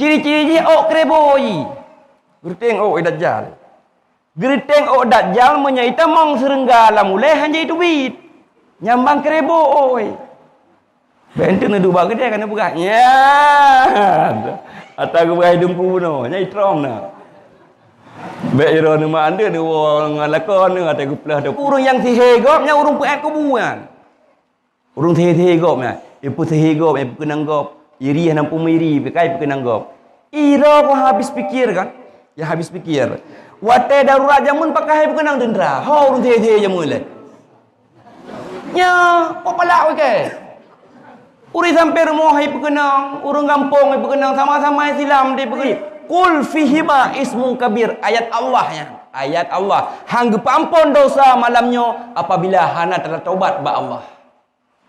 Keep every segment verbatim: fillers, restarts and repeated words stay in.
Ciri-ciri jih ôk keureubo jih. Geureuteng ôk Dajjal. Geureuteng ôk Dajjal meunyoe itamong seureungga lam ulèe hana jiteubiet. Nyan ban keureubo ôk. Bèk enteuk neuduek bak keudè ka neupeugah, "Nyan." Ata geupeugah idong pu bunoe, nyan itrong na. Bèk iroe neumat andeuk neuwoe ngon lakoe neuh ata geupeugah tu. Ureueng nyang sihé gob nyan ureueng peuet kubu nyan. Ureueng sihé-sihé gob nyan, ipeusihé gob, ipeukeunong gob. Iri hana peumiri, ipeukait ipeukeunong gob. Iroe keu habis pikir kan? Ya habis pikir. Watèe darurat jameun pakon hai peukeunong teuntra. Ho ureueng sihé-sihé jameun lé. Nyoe, peupalak wike. Ureueng sampoe rumoh hai peukeunong, ureueng gampông hai peukeunong, sama-sama Islam di peukeunong. Qul fihima ismun kabir, ayat Allah nyan. Ayat Allah. Han geupeuampon dosa malam nyoe apabila hana tataubat bak Allah.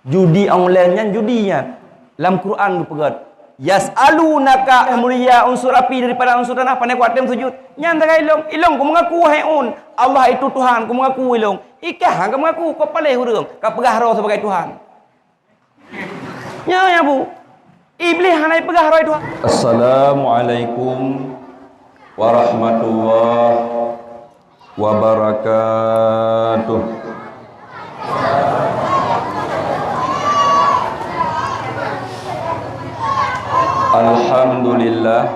Judi online nyan judi nyan. Lam Quran geupeugah, "Yas'alunaka mulia unsur api daripada unsur tanah, pane kuat tem sujud." Nyan sagai ilong, ilong ku mengaku hai un, Allah itu Tuhan, ku mengaku ilong. Ikah han ka mengaku, kau paléh ureueng, ka peugah droe sebagai Tuhan. Nyan, nyan, Bu. Iblih hana peugah droe Tuhan. Assalamualaikum warahmatullahi wabarakatuh. Alhamdulillah.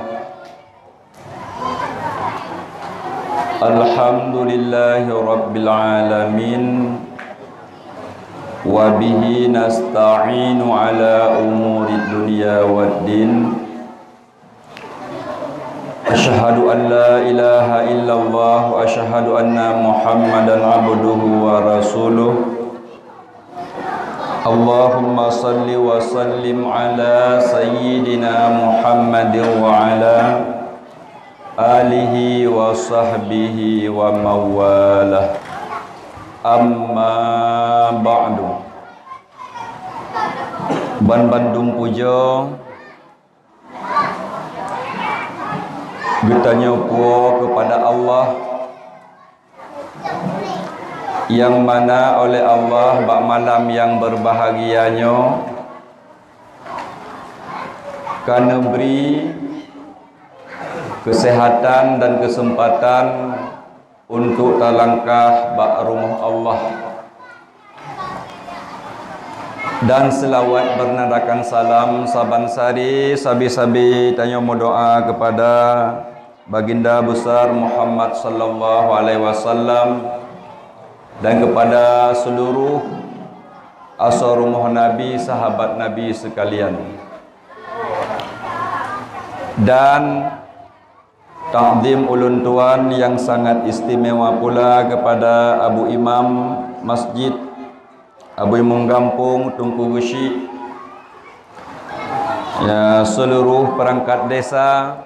Alhamdulillahi rabbil alamin. Wa bihi nasta'inu ala umuri dunya waddin. Asyhadu an la ilaha illallah wa asyhadu anna Muhammadan abduhu wa rasuluh. Allahumma salli wa sallim ala sayyidina Muhammadin wa ala alihi wa sahbihi wa mawalah. Amma ba'du. Ban bandum puja geutanyoe puwoe keupada Allah, nyang mana oleh Allah bak malam nyang beurbahagia nyoe ka neubri keuseuhatan dan keuseumpatan untuk talangkah bak rumoh Allah. Dan seulaweuet beunandakakan salam saban sari sabe-sabe tanyoe meudoa keupada Baginda Besar Muhammad sallallahu alaihi wasallam dan keupada seuluruh asoe rumoh Nabi, sahabat Nabi seukalian. Dan takzim ulôn tuan nyang sangat istimewa pula keupada Abu Imam Masjid, Abu Imam Gampông, Teungku Geuchik, ya, seuluruh peurangkat desa,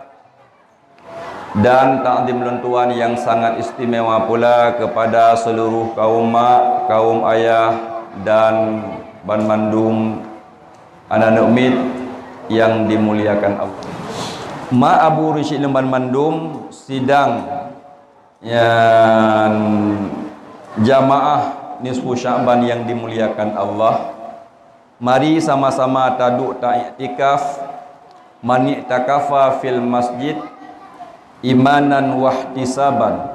dan takzim ulôn tuan nyang sangat istimewa pula keupada seuluruh kaum mak, kaum ayah, dan banmandum aneuëk miet nyang dimuliakan Allah. Mak, Abu, Geuchik lôn banmandum sidang nyang jamaah nisfu Sya'ban nyang dimuliakan Allah. Mari sama-sama taduek taiktikaf, "Man i'takafa fil masjid imanan wahtisaban,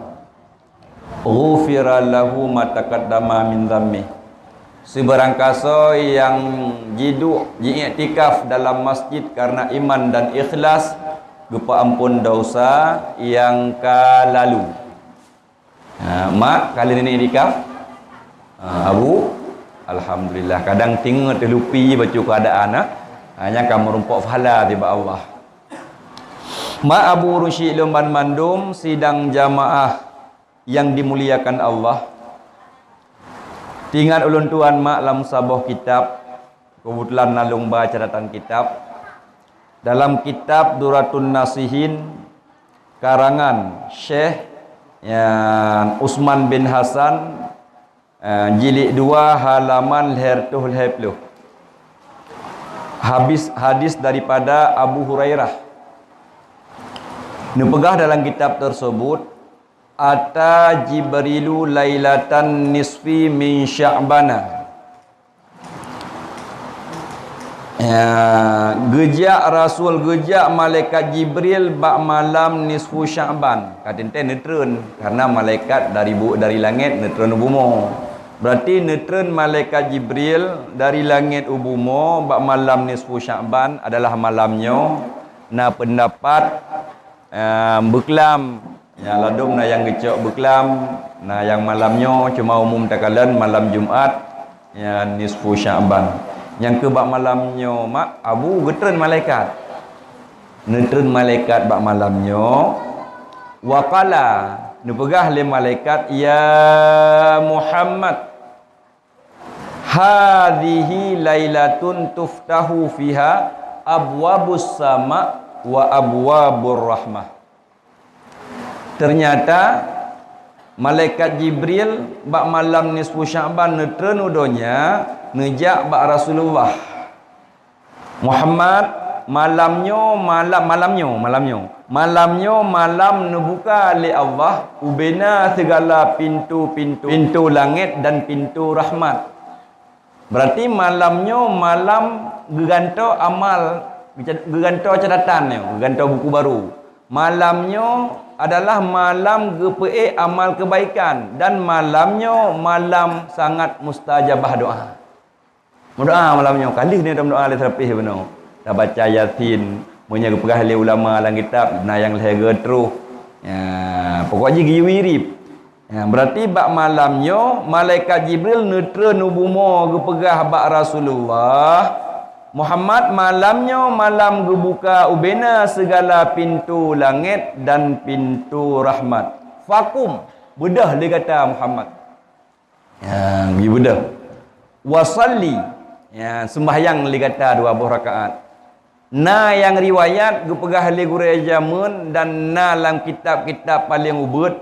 ghufira lahu ma taqaddama min dzambi." Sibarang kasoe nyang jiduek jiiktikaf dalam masjid karena iman dan ikhlas, geupeuampon dosa nyang ka lalu. Ha, mak, ka lheueh iktikaf? Ha, Abu, alhamdulillah. Kadang tingoe teuh lupi bacut keuadaan, ha. Ha, nyan ka meurumpok pahala tibak Allah. Mak, Abu, Geuchik lôn banmandum sidang jamaah nyang dimuliakan Allah. Teuingat ulôn tuan, mak, lam saboh kitab, keubeutulan na lôn ba catatan kitab. Dalam kitab Duratun Nasihin, karangan Syekh, ya, Usman bin Hasan, eh, jilid dua, halaman lhèe reutôh lhèe ploh. Habis, hadis daripada Abu Hurairah. Neupeugah dalam kitab tersebut, "Ata Jibrilu lailatan nisfi min Sya'bana." Ya, geujak rasul, geujak malaikat Jibril bak malam nisfu Sya'ban. Ka teuntèe neutreun, karena malaikat dari bu-, dari langèt neutreun u bumoe. Berarti neutreun malaikat Jibril dari langèt u bumoe bak malam nisfu Sya'ban adalah malam nyoe. Na peundapat Ehm, beuklam. Ya, ladôm na nyang geucok beuklam, na nyang malam nyoe, cuma umum takalon malam Jumat, ya, nisfu Sya'ban. Nyang keu bak malam nyoe, mak, Abu geutreun malaikat. Neutreun malaikat bak malam nyoe, wa qala, neupeugah lé malaikat, "Ya Muhammad, hadhihi lailatun tuftahu fiha abwabus sama wa abwabur rahmah." Ternyata malaikat Jibril bak malam nisfu Sya'ban neutreun u donya, neujak bak Rasulullah. "Muhammad, malam nyoe, malam, malam nyoe, malam nyoe. Malam nyoe malam neubuka lé Allah ubena sigala pintoe-pintoe, pintoe langèt dan pintoe rahmat." Berarti malam nyoe malam geugantoe amal, geugantoe catatan nyoe, geugantoe buku baru. Malam nyoe adalah malam geupeuék amal keubaikan dan malam nyoe malam sangat mustajabah doa. Meudoa malam nyoe, ka lheueh nyoe tameudoa lé seurapih bunoe. Tabaca Yasin, meunyoe geupeugah lé ulama lam kitab, na nyang lhèe geutroh. Ya, pokok jih geuyue rib. Ya, berarti bak malam nyoe, malaikat Jibril neutreun u bumoe geupeugah bak Rasulullah, "Muhammad, malam nyoe malam geubuka ubena sigala pintoe langèt dan pintoe rahmat. Fakum, beudôh lé gata Muhammad." Ya, geubeudôh. "Wa shalli." Ya, seumbahyang lé gata dua boh rakaat. Na nyang riwayat geupeugah lé gurèe jameun dan na lam kitab-kitab paleng ubeuet,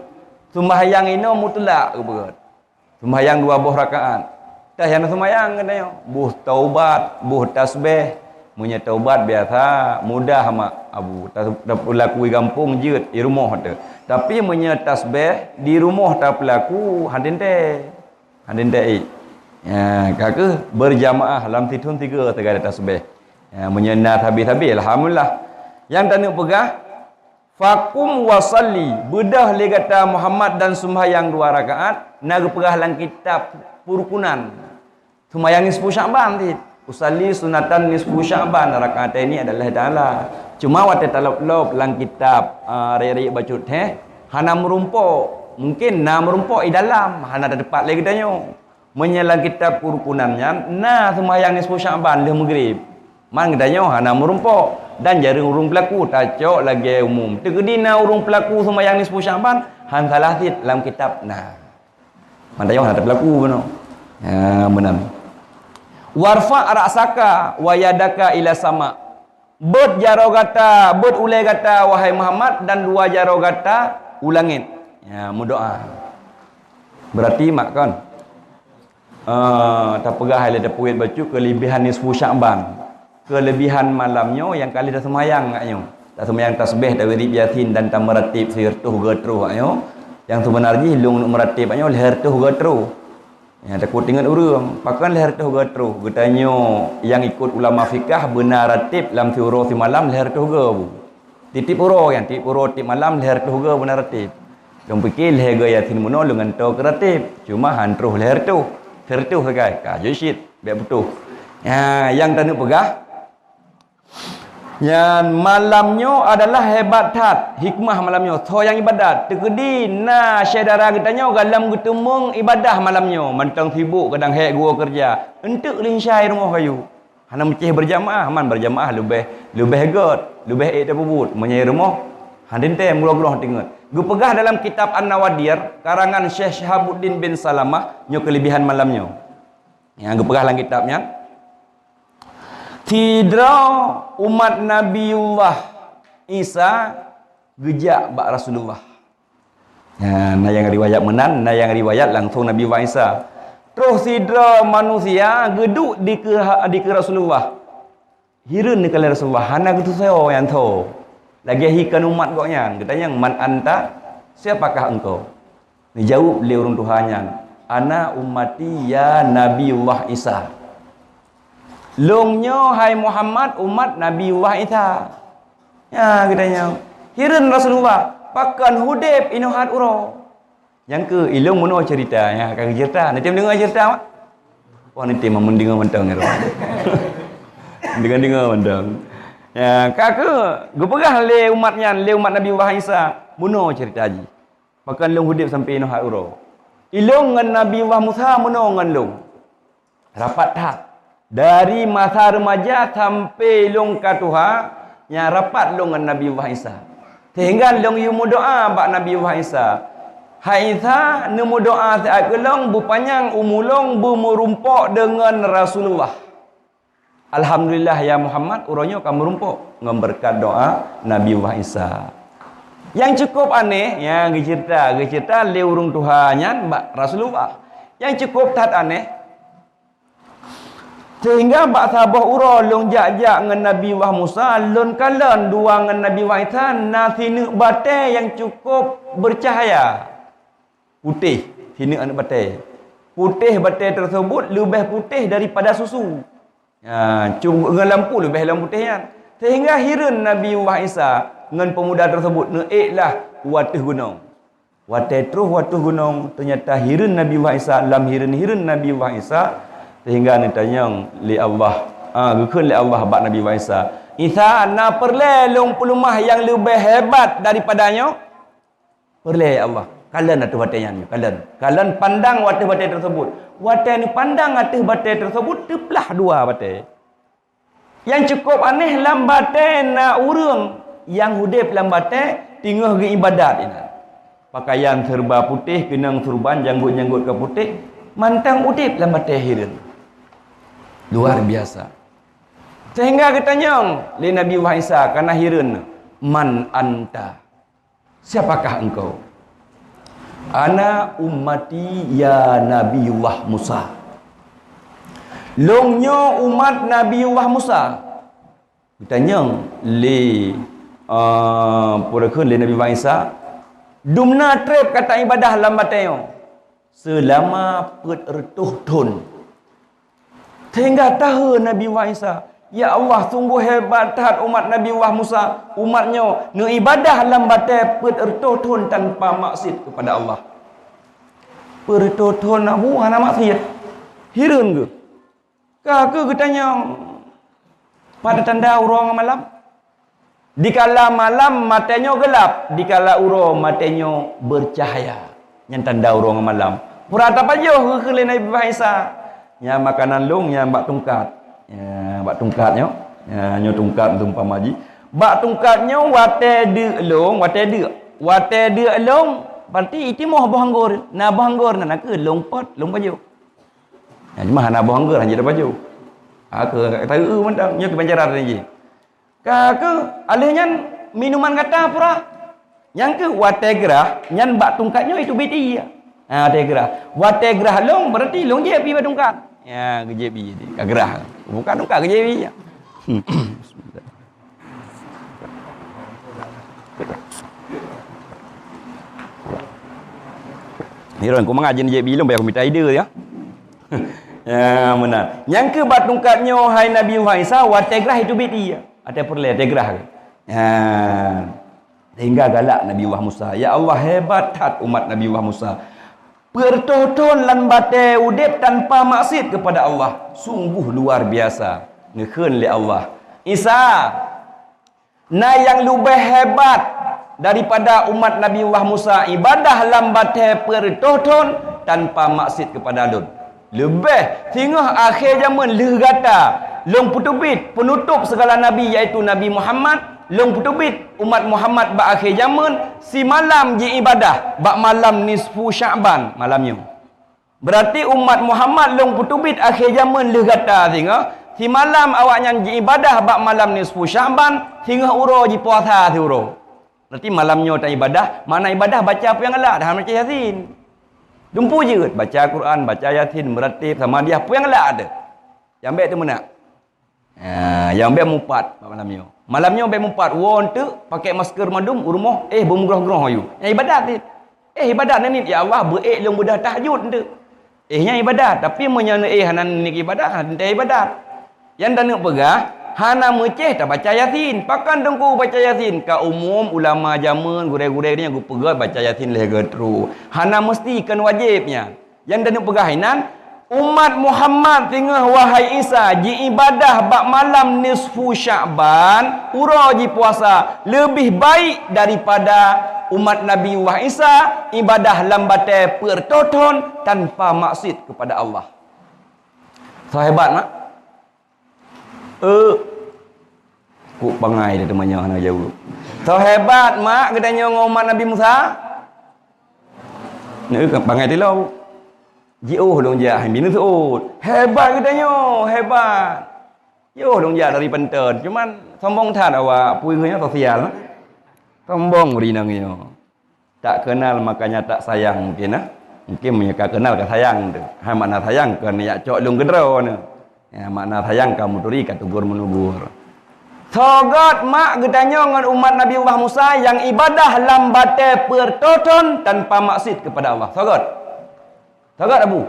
seumbahyang inoe mutlak geupeugah. Seumbahyang dua boh rakaat. Teuh nyang seumbahyang geutanyoe, boh taubat, boh tasbeh. Meunyoe taubat biasa, mudah mak Abu. Tas-, tapeulaku i gampông jeuet, i rumoh teuh. Tapi meunyoe tasbeh di rumoh tapeulaku, hana teuntèe. Hana teuntèe. Ya, ka kheueh berjamaah lam sithôn sigoe teuga tasbeh. Ya, meunyoe na sabe-sabe, alhamdulillah. Nyang taneuk peugah, "Fakum wa shalli, beudôh lé gata Muhammad dan seumbahyang dua rakaat," na geupeugah lam kitab peureukunan. Seumbahyang nisfu Sya'ban cit. "Usalli sunatan nisfu Sya'ban, rak'ataini lillahi ta'ala." Cuma watèe talop-lop lam kitab, ah, riek-riek bacut thèe, hana meurumpok. Mungkin na meurumpok i dalam, hana tateupat lé geutanyoe. Meunyoe lam kitab peureukunan nyan, na seumbahyang nisfu Sya'ban lheueh meugrib. Man geutanyoe hana meurumpok dan jareueng ureueng peulaku, tacok lagèe umum. Teukeudi na ureueng peulaku seumbahyang nisfu Sya'ban, han salah cit lam kitab na. Man tanyoe hana teupeulaku bunoe. Ha, meunan. "Warfa' ra'saka wa yadaka ila sama." Beuet jaroe gata, beuet ulèe gata, wahai Muhammad, dan dua jaroe gata u langèt. Ya, meudoa. Berarti mak kon. Ah, tapeugah lé tapuet bacut keulebihan nisfu Sya'ban. Keulebihan malam nyoe nyang ka lheueh taseumayang nyoe. Taseumayang tasbeh, tawirid Yasin dan tameuratéb sireutôh geutroh nyoe. Nyang seubeuna jih lôn meuratéb nyoe lhèe reutôh geutroh. Nyang takot ingat ureueng, pakon lhèe reutôh geutroh? Geutanyoe nyang ikot ulama fikah beuna ratéb lam siuroe simalam lhèe reutôh geu. Tiep-tiep uroe nyan, tiep uroe, tiep malam lhèe reutôh geu beuna ratéb. Lôn pike lhèe geu Yasin bunoe lôn gantoe keu ratéb, cuma han troh lhèe reutôh. Sireutôh sagai, ka jeuet cit, bèk putôh. Nyan, nyang taneuk peugah, nyan malam nyoe adalah hebat that hikmah malam nyoe. Soe nyang ibadat, teukeudi na syedara geutanyoe gohlom geuteumeung ibadah malam nyoe, mantong sibok kadang hék geuwoe keureuja, eunteuk linsya i rumoh kayue. Hana meucéh beurjamaah, man beurjamaah leubeh, leubeh göt, leubeh ék tapeubuet. Meunyoe i rumoh, han teuntèe meugroh-groh teuingat. Geupeugah dalam kitab An-Nawadir, karangan Syekh Syihabuddin bin Salamah, nyoe keulebihan malam nyoe. Nyang geupeugah lam kitab nyan, sidroe umat Nabiullah Isa geujak bak Rasulullah. Nyan, na nyang riwayat meunan, na nyang riwayat langsong Nabi Isa. Troh sidroe manusia geuduek dikeue, dikeue Rasulullah. Hireuen neukalon Rasulullah, hana geutusoe nyang tho. Lagèe hi keu umat gobnyan, geutanyong, "Man anta?" Siapakah engkau? Neujaweueb lé ureueng tuha nyan, "Ana ummati ya Nabiullah Isa." "Lôn nyoe, hai Muhammad, umat Nabi Allah Isa." Ya, geutanyoe. Hireuen Rasulullah, "Pakon udeb inoe hat uroe?" Nyang keu ilôn meunoe ceurita, ya, ka geuceurita. Neutem deungoe ceurita, mak? Wah, neutem meudeungoe mantong, ya, Rasul. Deungoe-deungoe mantong. Ya, ka keu geupeugah lé umat nyan, lé umat Nabi Allah Isa, meunoe ceurita jih. Pakon lôn udeb sampoe inoe hat uroe. Ilôn ngon Nabi Allah Musa meunoe ngon lôn. Rapat that. Dari masa remaja sampoe lôn ka tuha, nyang rapat lôn ngon Nabi Allah Isa. Sehingga lôn yue meudoa bak Nabi Allah Isa. "Hai Isa, neumeudoa siat keu lôn, beupanyang umu lôn, beumeurumpok deungon Rasulullah." Alhamdulillah, ya Muhammad, uroe nyoe ka meurumpok ngon beureukat doa Nabi Allah Isa. Nyang cukup aneh, ya, geuceurita, geuceurita lé ureuëng tuha nyan bak Rasulullah. Nyang cukup that aneh, sehingga bak saboh uroe lôn jak-jak ngon Nabi Allah Musa, lôn kalon dua ngon Nabi Allah Isa na sineuk batée nyang cukup beucahya. Putéh, sineuk aneuëk batée. Putéh batée tersebut leubeh putéh daripada susu. Ya, cu-, ngon lampu leubeh lom putéh nyan. Sehingga hireuen Nabi Allah Isa ngon peumuda tersebut neuék lah u ateueh gunong. Watée troh u ateueh gunong, teunyata hireuen Nabi Allah Isa lam hireuen-hireuen Nabi Allah Isa, sehingga neutanyong lé Allah, ah, geukheun lé Allah bak Nabi Allah Isa, "Isa, na peureulée lôn peuleumah nyang leubeh hebat daripada nyoe?" Peureulée Allah. Kalon ateueh batée nyan, kalon. Kalon pandang u ateueh batée tersebut. Watée neupandang ateueh batée tersebut, teuplah dua batée. Nyang cukup aneh, lam batée na ureuëng nyang udeb lam batée teungoh geuibadat inan. Pakaian serba putéh, keunong surban, janggot-janggot ka putéh, mantong udeb lam batée hireuen. Luar biasa. Sehingga geutanyong lé Nabi Allah Isa kana hireuen, "Man anta?" Siapakah engkau? Ana ummati ya Nabiullah Musa. Lôn nyoe umat Nabiullah Musa. Geutanyong lé, eh, peue kheun lé Nabi Isa, dumna treb kata ibadah lam batée nyoe seulama peuet reutôh thon. Sehingga tahe Nabi Allah Isa, "Ya Allah, sungguh hebat that umat Nabi Allah Musa, umat nyoe neuibadah lam batée peuet reutôh thon tanpa maksiat kepada Allah." Peuet reutôh thon Abu hana maksiat. Hireuen geuh. Ka keuh geutanyong, "Pada tanda uroe ngon malam?" Dikala malam, maté nyoe geulap, dikala uroe, maté nyoe beucahya. Nyan tanda uroe ngon malam. Pura tapajoh geukheun lé Nabi Isa. Nyan makanan lôn nyan bak tungkat. Ya, bak tungkat nyoe. Ya, nyoe tungkat umpama jih. Bak tungkat nyoe watée deuk lôn, watée deuk. Watée deuk lôn, berarti itimoh boh anggor. Na boh anggor na, na keuh lôn pot, lôn pajoh. Ya, cuma hana boh anggor hana tapajoh. Ha, keu, keu, keu, mantong. Nyoe keubanjaran jih. Ka keuh, alheuh nyan minuman gata pura. Nyang keuh watée grah, nyan bak tungkat nyoe itu biti. Ha, watée grah. Watée grah lôn, berarti lôn jieb ié bak tungkat. Ya, geujieb ié. Ka grah. Bukan tungkat geujieb ié. Hmm. Bismillah. Ni ron ku mangat jin jieb ié lôn, biar ku mita ide ya. Ya, meunan. Nyang keuh bak tungkat nyoe, hai Nabi Isa, watée grah itu biti. Watée peureulée, watée grah. Ya. Sehingga galak Nabi Allah Musa. Ya Allah, hebat that umat Nabi Allah Musa. Peuet reutôh thon lam batée udeb tanpa maksiat kepada Allah. Sungguh luar biasa. Geukheun lé Allah. Isa, na nyang leubeh hebat daripada umat Nabi Allah Musa ibadah lam batée peuet reutôh thon tanpa maksiat kepada Lôn. Leubeh, singoh akhé jamén lheueh gata, Lôn peuteubiet peunutôb sigala nabi, yaitu Nabi Muhammad, Lôn peuteubiet umat Muhammad bak akhé jamén simalam jiibadah bak malam nisfu Sya'ban, malam nyoe. Beurati umat Muhammad Lôn peuteubiet akhé jamén lheueh gata singoh, simalam awaknyan jiibadah bak malam nisfu Sya'ban, singoh uroe jipuasa siuroe. Beurati malam nyoe taibadah, makna ibadah baca peue nyang galak, dah baca Yasin. Dumpeue jeuet, baca Quran, baca Yasin, meuratéb, samadiyah, peue nyang galak teuh. Nyang bék teumeunak. Ha, nyang bék mupat bak malam nyoe. Malam nyoe bék mupat, woe eunteuk, pakai masker mandum, u rumoh, éh, beumeugroh-groh ayue. Nyan ibadat cit. Éh, ibadat neuniet, "Ya Allah, beuék lôn beudôh tahajud eunteuk." Éh, nyan ibadat, tapi meunyoe éh hana neuniet ibadat, hana teuntée ibadat. Nyang taneuk peugah, hana meucéh tabaca Yasin. Pakon teungku baca Yasin? Ka umum ulama jameun, gurée-gurée nyan geupeugah baca Yasin lhée geutrok. Hana meusti, kon wajéb nyan. Nyang taneuk peugah inan, umat Muhammad singoh wahai Isa jiibadah bak malam nisfu Sya'ban, uroe jipuasa, leubeh baik daripada umat Nabi Allah Isa ibadah lam batée peuet reutôh thon tanpa maksiat kepada Allah. Soe hebat, mak? Eh, kok bangai dah teumanyong hana jaweueb. Soe hebat, mak, geutanyoe ngon umat Nabi Musa? Neu ka bangai tilong. Jiôh lôn jak hai minus uôt. Hebat geutanyoe, hebat. Jiôh lôn jak dari Panton. Cuman sombong that awak, peue nyoe sosial. Sombong beri nang nyoe. Tak kenal makanya tak sayang mungkin, ah. Mungkin meunyoe ka kenal ka sayang tu. Hai makna sayang kon jak cok lôn keudroe nyoe. Ya, makna sayang ka meuturi ka tugur menugur. Soe göt, mak, geutanyoe ngon umat Nabi Allah Musa nyang ibadah lam batée peuet reutôh thon tanpa maksiat kepada Allah? Soe göt? Soe göt, Abu?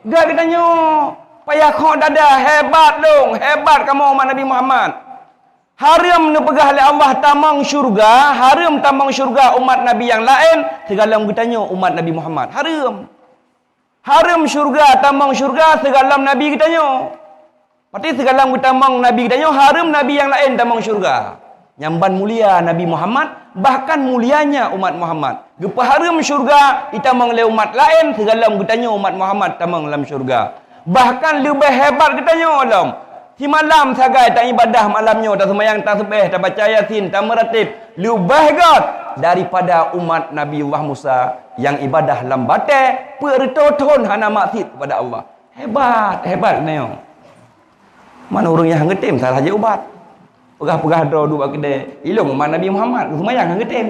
Göt geutanyoe. Payah khok dada, hebat lôn, hebat kamoe umat Nabi Muhammad. Hareuem neupeugah lé Allah tamong syeuruga, hareuem tamong syeuruga umat Nabi nyang laén sigohlom geutanyoe umat Nabi Muhammad. Hareuem. Hareuem syeuruga tamong syeuruga sigohlom Nabi geutanyoe. Berarti sigohlom geutamong Nabi geutanyoe, hareuem Nabi nyang laén tamong syeuruga. Nyang ban mulia Nabi Muhammad, bahkan mulianya umat Muhammad. Geupeuhareuem syeuruga itamong lé umat laén sigohlom geutanyoe umat Muhammad tamong lam syeuruga. Bahkan leubeh hebat geutanyoe lom. Simalam sagai taibadah malam nyoe, taseumayang tasbeh, tabaca Yasin, tameuratib, leubeh göt daripada umat Nabi Allah Musa nyang ibadah lam batée peuet reutôh thon hana maksiat kepada Allah. Hebat, hebat geutanyoe. Man ureuëng nyang han geutem salah jih ubat. Peugah-peugah droe duek bak keudée, ilong umat Nabi Muhammad, seumayang han geutem.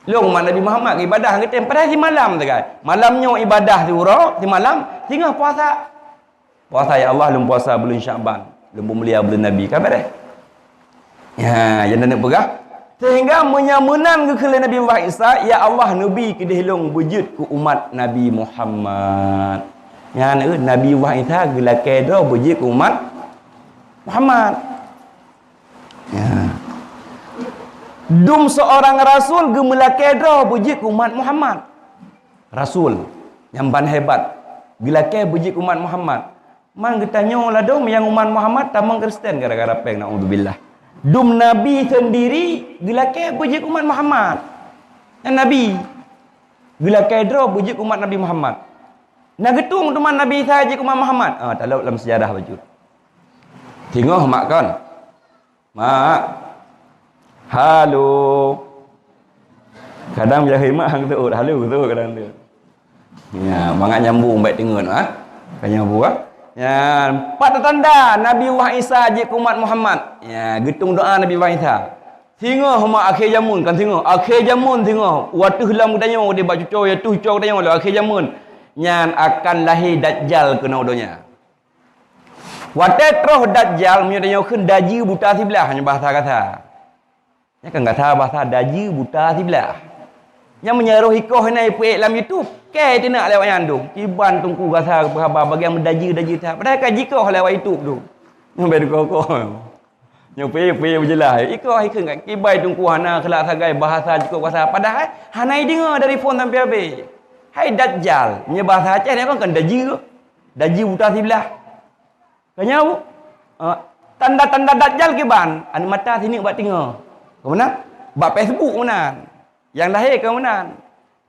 Lôn umat Nabi Muhammad ibadah han geutem, padahai simalam sagai. Malam nyoe ibadah siuroe, simalam, singoh puasa. Puasa, "Ya Allah, lôn puasa buleuen Syakban, lôn peumulia buleuen Nabi." Ka beureh. Ya, nyang taneuk peugah. Sehingga meunyoe meunan geukheun lé Nabi Allah Isa, "Ya Allah, neubi keudeh lôn beujeuet keu umat Nabi Muhammad." Nyan, eh, Nabi Allah Isa geulakée droe beujeuet keu umat Muhammad. Ya. Dum seorang rasul geumeulakée droe beujeuet keu umat Muhammad. Rasul nyang ban hebat geulakée beujeuet keu umat Muhammad. Man geutanyoe ladôm nyang umat Muhammad tamong Kristen gara-gara péng, naudzubillah. Dum nabi seundiri geulakée beujeuet keu umat Muhammad. Nyan nabi geulakée droe beujeuet keu umat Nabi Muhammad. Na geutueng teuma Nabi Isa jeuet keu umat Muhammad? Ah, talop lam seujarah bacut. Singoh mak kon. Mak. Halo. Kadang biasa mak hang seuôt, halo seuôt kadang tu. Ya, mangat nyambung baik teungeut, ha? Ka nyambung, ha? Ya, pat tanda Nabi Allah Isa jeuet keu umat Muhammad. Ya, geutueng doa Nabi Allah Isa. Singoh mak akhé jameun, kan singoh. Akhé jameun singoh. Wateuh lam geutanyoe di bak cucoe, ya tuh cucoe geutanyoe lom akhé jameun. Nyan akan lahé Dajjal keunoe donya. Watée troh Dajjal, meunyoe tanyoe kheun daji buta siblah, nyoe bahasa gata. Nyan kan gata bahasa daji buta siblah. Nyan meunyoe roh ikoh inan ipeuék lam YouTube, kée teunak lé awaknyan dum. Kiban teungku gata geupeugah haba bagian meudaji-daji that. Padahai ka jikoh lé awak YouTube tu. Nyoe bèk dikoh-koh. Nyoe pih, pih beujeulaih. Ikoh ikheun kiban teungku hana kheulak sagai bahasa jikoh bahasa. Padahai hana ideungoe dari phon sampai habéh. Hai Dajjal, nyoe bahasa Aceh nyoe kan daji. Daji buta siblah. Ka nyan, ah, tanda-tanda Dajjal kiban, aneuk mata sineuk bak teungoh. Ka meunan? Bak Facebook meunan. Nyang lahé ka meunan.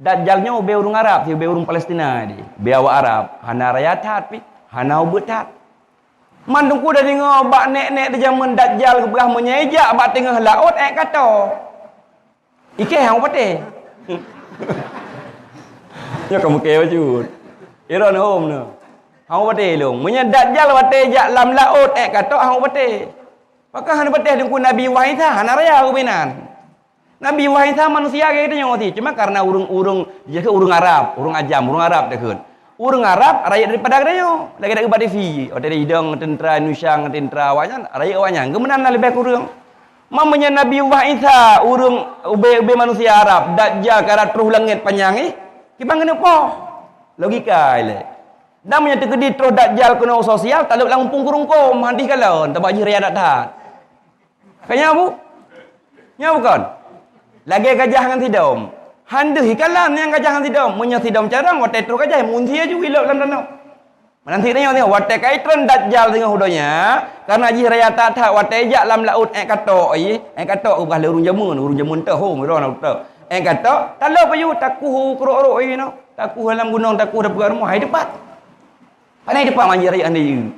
Dajjal nyoe ubé ureuëng Arab, si ubé ureuëng Palestina di. Ubé awak Arab, hana raya that pih, hana ubeut that. Man teungku da deungoe bak nek-nek di jameun Dajjal geupeugah meunyoe ijak bak teungoh laôt ék kato. Ikée hana patéh. Nyoe ka meuke bacut. Iron hom nyoe. Hana patéh lôn. Meunyoe Dajjal watée jak lam laôt ék kato hana patéh. Pakon hana patéh teungku Nabi Allah Isa hana raya keubinan. Nabi Allah Isa manusia lagée geutanyoe cit. Cuma karena ureuëng-ureuëng, jih ureuëng Arab, ureuëng ajam, ureuëng Arab takheun. Ureuëng Arab rayeuk daripada geutanyoe. Lagée na bak T V, watée idong teuntara, nusang teuntara awaknyan, rayeuk awaknyan. Geumeunan na leubeh kureueng. Meunyoe Nabi Allah Isa ureuëng ubé-ubé manusia Arab, Dajjal ka rot troh langét panyang jih, kiban keuneuk poh. Logika ilée. Dan meunyoe teukeudi troh Dajjal keunoe sosial, talop lam muphom keurungkôm, hadih kalon, tabak jih raya that-that. Ka nyan, Bu? Nyan bukon? Lagèe gajah ngon sidom. Han deuh ikalon nyang gajah ngon sidom. Meunyoe sidom carông, watèe troh gajah, meunsie ju ilop lam danau. Meunan sit nyoe, watèe ka itreun Dajjal singoh u donya, kareuna jih raya that-that, watèe jak lam laôt èk katok jih, èk katok ubah lé ureueng jameun, ureueng jameun teuh, ho, meurona utak. Èk katok, talop aju, takuh u keurok-rok jih nyoe. Takuh lam gunong, takuh dapeue rumoh, hai teupat. Pane teupat manjih rayeuk andai yue.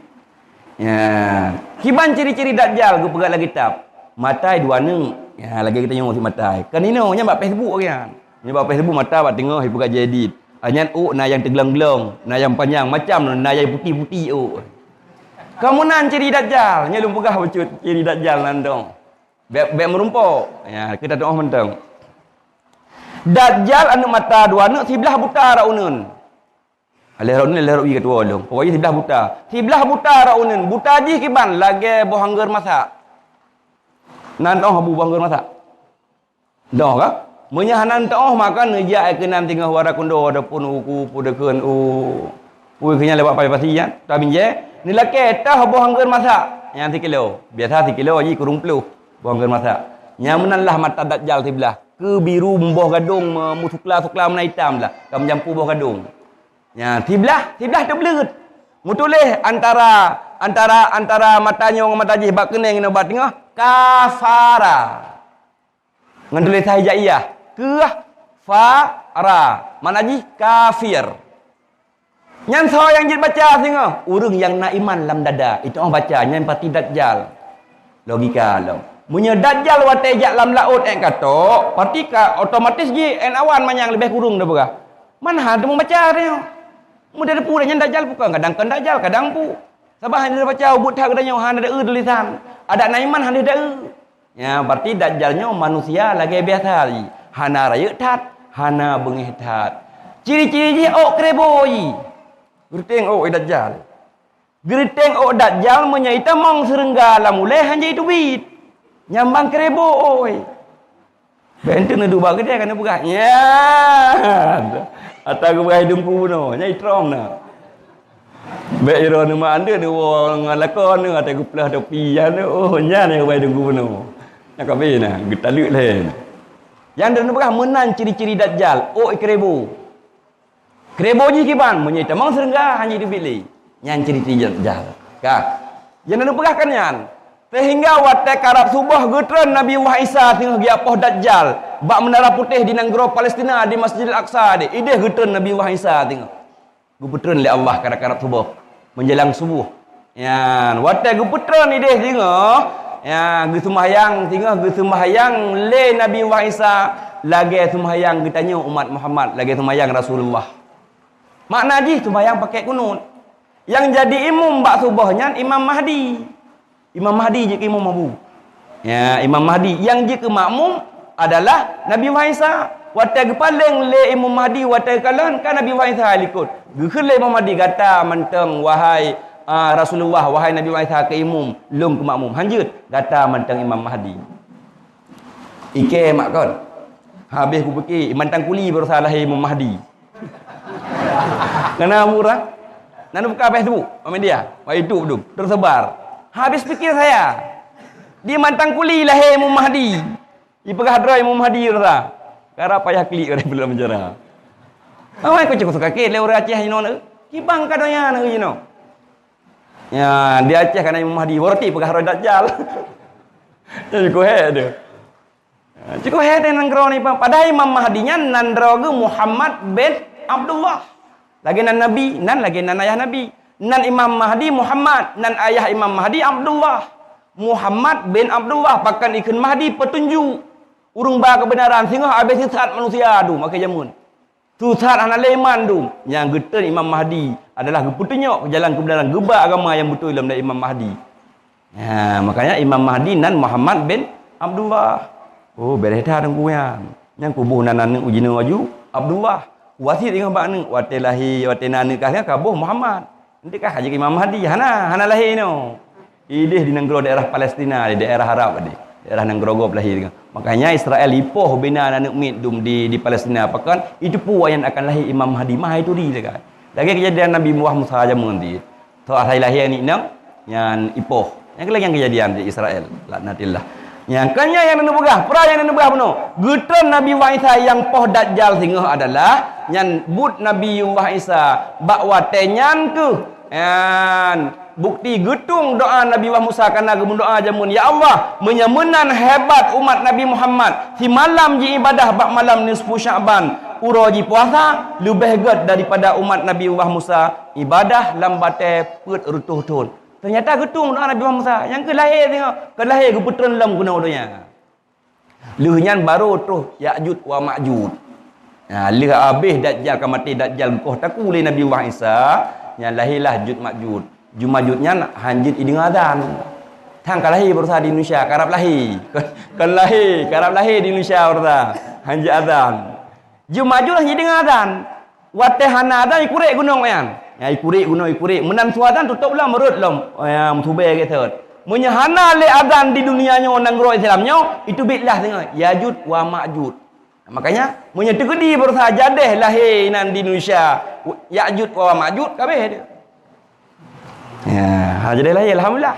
Ya. Kiban ciri-ciri Dajjal geupeugah lam kitab. Matai dua neuk. Ya, lagèe geutanyoe sit matai. Kan inoe nyan bak Facebook kan. Nyan bak Facebook mata bak teungoh ipeugah jadid. Ah, nyan ôk na nyang teuglong-glong, na nyang panyang, macam na nyang puti-puti ôk. Ka meunan ciri Dajjal, nyan lôn peugah bacut ciri Dajjal nan dong. Bèk, bèk meurumpok. Ya, kita doa mantong. Dajjal aneuk mata dua neuk siblah buta rot uneuen. Lhèe rot uneuen, lhèe rot ie keudua lom. Pokoknya siblah buta. Siblah buta rot uneuen. Buta jih kiban lagèe boh anggeur masak. Nan toh bu boh anggeur masak. Doh ka? Meunyoe hana teuoh maka neujak keunan singoh wara kundo ataupun u ku peue deukeuen u peue keu nyan lewat pasi-pasi nyan, tabinjé, neulakèe toh boh anggeur masak nyang sikilo. Biasa sikilo jih kureueng ploh boh anggeur masak. Nyang meunan lah mata Dajjal siblah, keu biru meuboh gadong me-, meusukla-sukla meunan itam lah, ka meujampu boh gadong. Nyan siblah, siblah teubleuet. Meutuléh antara, antara, antara mata nyoe ngon mata jih bak keuneng ngon bak teungoh, kafara. Ngon tulésan hijaiyah, keuh fa ra, makna jih kafir. Nyan soe nyang jeuet baca singoh? Ureueng nyang na iman lam dada, itu oh baca nyan pati Dajjal. Logika lom. Meunyoe Dajjal watèe jak lam laôt èk katok, pati ka otomatis jih èk awan manyang leubeh kureueng teupeugah. Man hana teumeubaca tanyoe. Meudeh teupeu nyan Dajjal bukon, kadang kon Dajjal, kadang pu. Sabab hana baca ubit that geutanyoe hana deuh tulésan. Adak na iman hana deuh. Nyan, berarti Dajjal nyoe manusia lagèe biasa jih. Hana rayeuk that, hana beungèh that. Ciri-ciri jih ôk keureubo jih. Geureuteng ôk Dajjal. Geureuteng ôk Dajjal meunyoe itamong seureungga lam ulèe han jeuet teubiet. Nyan ban keureubo ôk. Bèk enteuk neuduek bak keudè ka neupeugah, "Nyan, ata geupeugah Teungku bunoe, nyan itrong na." Bèk iroh neumat andeuet neuwoe ngon lakon neu, ata geupeuleueh topi nyan neu, oh, nyan nyang geupeugah Teungku bunoe. Nyan ka bena, geutaleuek lé. Nyang droeneuh peugah meunan ciri-ciri Dajjal, ôk keureubo. Keureubo jih kiban, meunyoe tamong seureungga, han jeuet teubiet lé. Nyan ciri-ciri Dajjal. Ka. Nyang droeneuh peugah kan nyan. Sehingga watèe karab suboh geutreun Nabi Allah Isa teungoh geupoh Dajjal bak Menara Putih di nanggroe Palestina di Masjidil Aqsa deh. Ideh geutreun Nabi Allah Isa teungoh. Geupeutreun lé Allah karab-karab suboh. Menjelang subuh. Nyan, watèe geupeutreun ideh singoh, ya, geuseumayang singoh, geuseumayang lé Nabi Allah Isa lagèe seumayang geutanyoe umat Muhammad, lagèe seumayang Rasulullah. Makna jih seumayang pakèk kunut. Nyang jadi imum bak suboh nyan Imam Mahdi. Imam Mahdi jeuet keu imum Abu. Ya, Imam Mahdi nyang jeuet keu makmum adalah Nabi Allah Isa. Watèe geupaleng lé Imam Mahdi, watèe kalon ka Nabi Allah Isa likot. Geukheun lé Imam Mahdi, "Gata mantong, wahai, ah, Rasulullah, wahai Nabi Allah Isa keu imum, lôn keu makmum." Han jeuet, gata mantong Imam Mahdi. Ikèe mak kon. Habéh kupike, mantong kuli baroesa lahé Imam Mahdi. Kena murah. Nan buka Facebook, bak media, bak YouTube tu, tersebar. Habis pikir saya. Di mantong kuli lahé Imam Mahdi. Ipeugah droe Imam Mahdi rasa. Karab payah klik ureueng buleuen penjara. Awai ku cukôp sakét lé ureueng Aceh inoe. Kibang ka donya na inoe. Ya, di Aceh kana Imam Mahdi, berarti peugah roh Dajjal. Jadi ku hek dia. Cukôp hek teuh nanggroe ni, padahai Imam Mahdi nyan nan droe geuh Muhammad bin Abdullah. Lagèe nan Nabi, nan lagèe nan ayah Nabi. Nan Imam Mahdi Muhammad, nan ayah Imam Mahdi Abdullah. Muhammad bin Abdullah, pakon ikheun Mahdi, peutunjuk. Ureueng ba keubeunaran, singoh habéh sisat manusia dum akhé jameun. Susah hana lé iman dum. Nyang geutreun Imam Mahdi adalah geupeutunyok jalan keubeunaran, geuba agama nyang beutôi lom dari Imam Mahdi. Ha, makanya Imam Mahdi nan Muhammad bin Abdullah. Oh, beureh that teungku nyan. Nyang kuboh nan aneuk ujinoe aju Abdullah. Wasiet ingat bak aneuk, watèe lahé, watèe na aneuk ka, ka boh Muhammad. Nanti kah haji Imam Mahdi? Hana, hana lahé inoe. Ideh di nanggroe daerah Palestina, di daerah Arab deh. Daerah nanggroe gob lahé. Makanya Israel ipoh bina aneuk miet dum di, di Palestina. Pakon, itu pue nyang akan lahé Imam Mahdi. Mah itu di dekat. Lagée keujadian Nabi Musa jameun cit. Tho asai lahé aneuk inong, nyan ipoh. Nyan keuh lagée nyang keujadian di Israel, laknatillah. Nyan kan nyan nyang neupeugah, peuraya nyang neupeugah bunoe. Geutreun Nabi Allah Isa nyang poh Dajjal singoh adalah nyan buet Nabi Allah Isa bak watée nyan keuh. Nyan bukti geutung doa Nabi Allah Musa kana geumeudoa jameun, "Ya Allah, meunyoe meunan hebat umat Nabi Muhammad, simalam jiibadah bak malam nisfu Sya'ban, uroe jipuasa, leubeh gét daripada umat Nabi Allah Musa ibadah lam batée peuet reutôh thon." Teunyata geutung doa Nabi Allah Musa, nyang keuh lahé singoh, keu lahé geupeutreun lom keunoe donya. Lheueh nyan barô troh Ya'juj wa Ma'juj. Nah, lheueh habéh Dajjal ka maté, Dajjal geukoh takue lé Nabi Allah Isa, nyan lahé lah Juj Ma'juj. Juj Ma'juj nyan hanjeuet ideungoe azan. Thang ka lahé baroesa di Indonesia, karab lahé. Kon, kon lahé, karab lahé di Indonesia baroesa. Hanjeuet azan. Juj Ma'juj hanjeuet ideungoe azan. Watée hana azan, ikurek gunong nyan. Ya, ikurek gunong, ikurek. Meunan su azan tutôb lom, rhot lom. Oh, ya, meusubée gét thot. Meunyoe hana lé azan di dunia nyoe, nanggroe Islam nyoe, iteubiet lah singoh. Ya'juj wa Ma'juj. Makanya, meunyoe teukeudi baroesa jadeh lahé inan di Indonesia, Ya'juj wa Ma'juj, ka abéh dia. Ya, ha, jadeh lahé, alhamdulillah.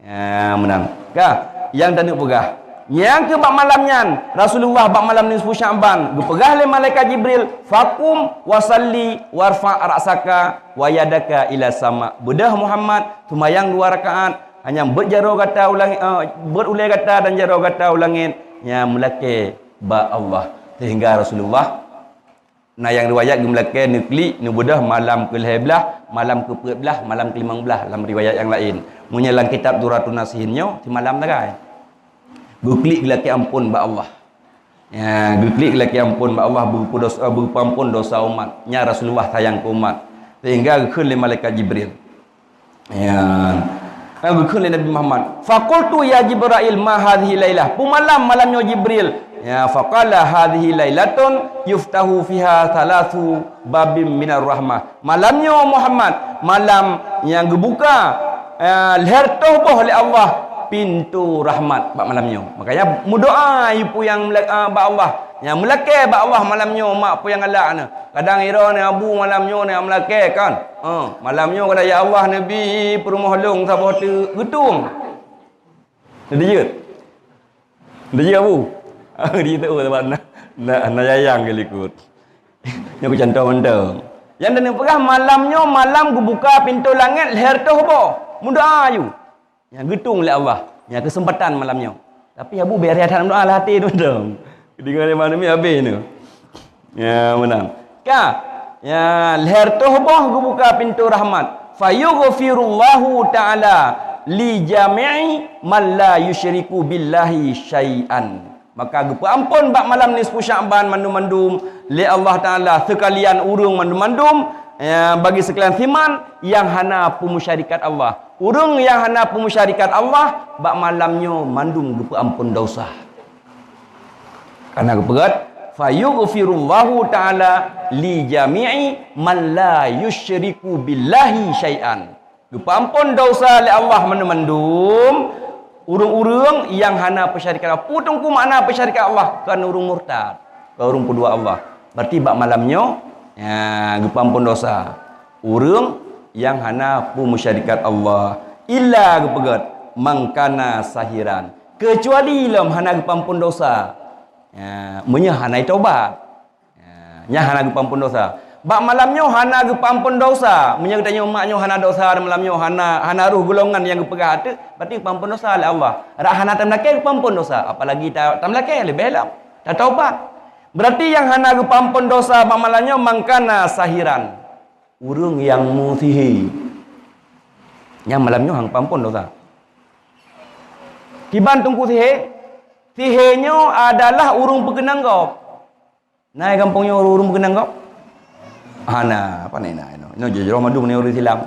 Ya, meunan. Ka, nyang taneuk peugah. Nyang keuh bak malam nyan, Rasulullah bak malam nisfu Sya'ban, geupeugah lé malaikat Jibril, "Faqum wa salli warfa' ra'saka wa yadaka ila sama." Beudôh Muhammad, seumayang dua rakaat, hanya beuet jaroe gata u langét, eh, beuet ulée gata dan jaroe gata u langét, nyang meulakée bak Allah. Sehingga Rasulullah Na nyang riwayat geumeulakée neuklik neubeudôh malam keulhée blaih, malam keupeuet blaih, malam keulimong blaih lam riwayat nyang laén. Meunyoe lam kitab Duratun Nasihin nyoe, simalam sagai. Geuklik geulakée amphon bak Allah. Ya, geuklik geulakée amphon bak Allah, beupeudosa, beupeuamphon dosa umat. Nyan Rasulullah sayang keu umat. Sehingga geukheun lé malaikat Jibril. Ya. Kan geukheun lé Nabi Muhammad, "Faqultu ya Jibrail, ma hadhihi lailah?" Peue malam, malam nyoe Jibril? Ya, faqala, "Hadhihi lailatun yuftahu fiha thalathu babim minar rahmah." Malam nyoe Muhammad, malam nyang geubuka, eh, lhée reutôh boh lé Allah pintoe rahmat bak malam nyoe. Makanya meudoa yue peue nyang meula-, eh, bak Allah. Nyang meulakée bak Allah malam nyoe mak peue nyang galak na. Kadang droeneuh abu malam nyoe na meulakée kan. Ha, malam nyoe kadang, "Ya Allah, neubi peurumoh lôn saboh teuk geutung." Dijeuet. Dijeuet abu. Dijeuet tu sebab na, na, na yayang keu likot. Nyoe keucantong mantong. Nyang dan peugah malam nyoe malam geubuka pintoe langét lhée reutôh boh. Meudoa yue. Nyang geutung lé Allah, nyang keuseumpatan malam nyoe. Tapi abu bèk rhah that meudoa lam até tu dong. Deungon lé manusia habéh tu. Ya, meunan. Ka, ya, lhée reutôh boh geubuka pintoe rahmat. Fayughfirullahu ta'ala li jami'i man la yusyriku billahi syai'an. Maka geupeuamphon bak malam nisfu Sya'ban mandum-mandum lé Allah Taala seukalian ureuëng mandum-mandum, ya, bagi seukalian siman nyang hana peumusyarikat Allah. Ureuëng nyang hana peumusyarikat Allah, bak malam nyoe mandum geupeuamphon desya. Kana geupeugét, "Fayughfirullahu ta'ala li jami'i man la yusyriku billahi syai'an." Geupeuamphon desya lé Allah mandum-mandum ureuëng-ureuëng nyang hana peusyarikat Allah. Peue teungku makna peusyarikat Allah? Kon ureuëng murtad, kon ureuëng peudua Allah. Berarti bak malam nyoe, ya, geupeuamphon desya ureuëng nyang hana peumusyarikat Allah. Illa geupeugét, "Man kana sahiran." Keucuali lom hana geupeuamphon desya. Ya, meunyoe hana tobat. Ya, nyan hana geupeuamphon desya. Bak malam nyoe hana geupeuamphon desya. Meunyoe geutanyoe umat nyoe hana desya, malam nyoe hana, hana roh golongan nyang geupeugah ateueh, berarti geupeuamphon desya lé Allah. Rak hana tameulakée geupeuamphon desya, apalagi ta-, tameulakée leubeh lom. Tatobat. Berarti nyang hana geupeuamphon desya bak malam nyoe man kana sahiran. Ureuëng nyang meusihé. Nyang malam nyoe hana geupeuamphon desya. Kiban teungku sihé? Sihé nyoe adalah ureuëng peukeunong gob. Na i gampông nyoe ureuëng peukeunong gob? Hana, pane na inoe. Inoe jeuet mandum ureuëng Islam.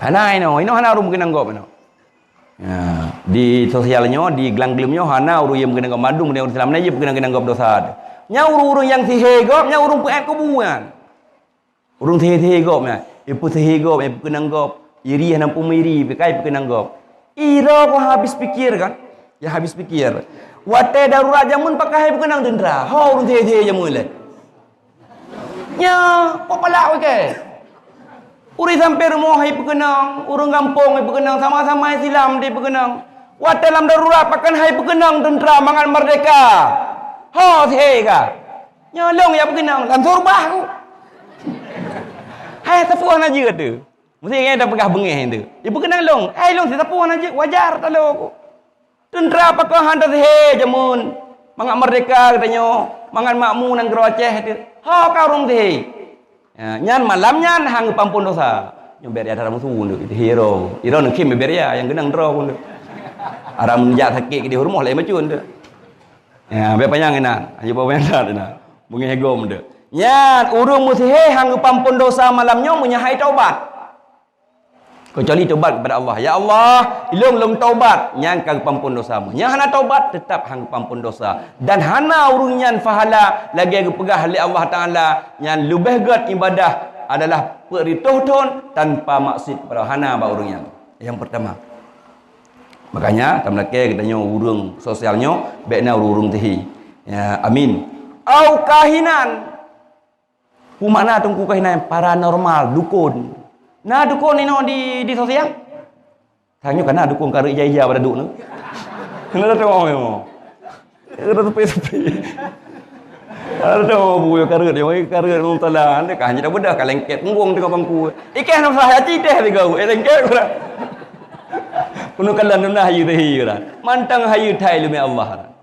Hana inoe, inoe hana ureuëng peukeunong gob inoe. Ya, di sosial nyoe, di glang-gleuem nyoe hana ureuëng nyang peukeunong gob, mandum ureuëng Islam na jeuet peukeunong-keunong gob desya. Nyan ureuëng-ureuëng nyang sihé gob, nyan ureuëng peuék kubu nyan. Ureuëng sihé-sihé gob nyan, ipeusihé gob, ipeukeunong gob, iri hana peumiri, ipeukait peukeunong gob. Ira kau habis pikir kan? Ya habis pikir. Watée darurat jameun pakon hai peukeunong teuntra. Ho ureuëng sihé-sihé jameun lé. Nyoe, peupalak wike. Ureuëng sampai rumoh hai peukeunong, ureuëng gampông hai peukeunong, sama-sama Islam di peukeunong. Watée lam darurat pakon hai peukeunong teuntra mangat merdeka. Ho sihé ka. Nyoe lôn ya peukeunong lam surbah ku. Hai sapeue na jeuet tu. Mesti ingat dah peugah beungéh tu. Ibu kenang long, hai long sisapu hana jeuet wajar talo ku. Teuntra pakon hana sihé jameun. Mangat merdeka geutanyoe, mangat makmu nanggroe Aceh tu. Ha ka ureuëng sihé. Ya, nyan malam nyan hang geupampon dosa. Nyoe ber ya dara musu tu, sihé ro. Iro nangkhém ber ya nyang geunang droe pun tu. Aram jak sakét di hurmoh lain macam tu. Ya, bek panyang inan. Ayo bek panyang inan. Beungéh gom tu. Nyan ureuëng meusihé hang geupampon dosa malam nyoe meunyoe hai taubat. Kecuali taubat kepada Allah. Ya Allah, ilong lom taubat, nyan ka geupampon dosa. Meunyoe hana taubat, tetap hang geupampon dosa. Dan hana ureuëng nyan pahala lagée geupeugah lé Allah Taala, nyan leubeh gét ibadah adalah peuet reutôh thon tanpa maksiat kepada hana bak ureuëng nyan. Yang pertama. Makanya, tameulakée geutanyoe ureuëng sosial nyoe, bék na ureuëng-ureuëng sihé. Ya, amin. Au kahinan. Peue makna teungku kahinan? Paranormal, dukon. Na dukon inoe di, di sosial? Tanyoe kana dukon kareuet ija-ija pada duek nyoe. Kena ada tengok memang. Ada tepi-tepi. Ada tengok bu kareuet, yang kareuet mutala, anda kah hanya dah bedah ka lengket punggung tengok bangku. Ikeh nak sah haji teh tiga, eh lengket kurang. Penuh kalan nunah hayu teh hiyu dah. Mantang hayu thai lumi Allah.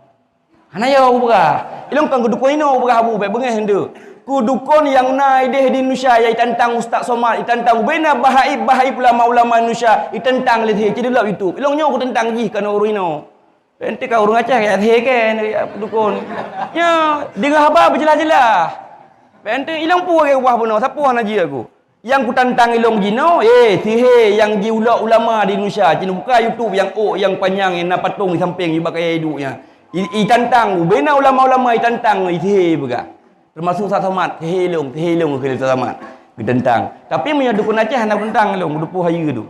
Hana yo peugah. Ilong kan keudukon inoe peugah abu bék beungéh nyoe. Keudukon nyang na idéh di Indonesia ya itantang Ustaz Somad, itantang ubena bahaib-bahaib ulama-ulama Indonesia, itantang lé sihé cedulop YouTube. Ilong nyoe kutantang jih kan ureuëng inoe. Pente ka ureuëng Aceh ya sihé kan dukon. Ya, dengar haba berjelas-jelas. Pente ilong pue ke ubah bunoe, sapu hana ji aku. Nyang kutantang ilong jinoe, eh, sihé nyang jiulok ulama di Indonesia, cit buka YouTube nyang ôk nyang panyang nyang na patong di sampéng nibak kayée duek nyan. I, itantang, ubena ulama-ulama itantang, isihé peugah. Teumasuk Ustaz Somad, sihé ilong, sihé ilong keu Ustaz Somad. Geutantang. Tapi meunyoe dukon Aceh hana geutantang ilong, dupu hayu tu.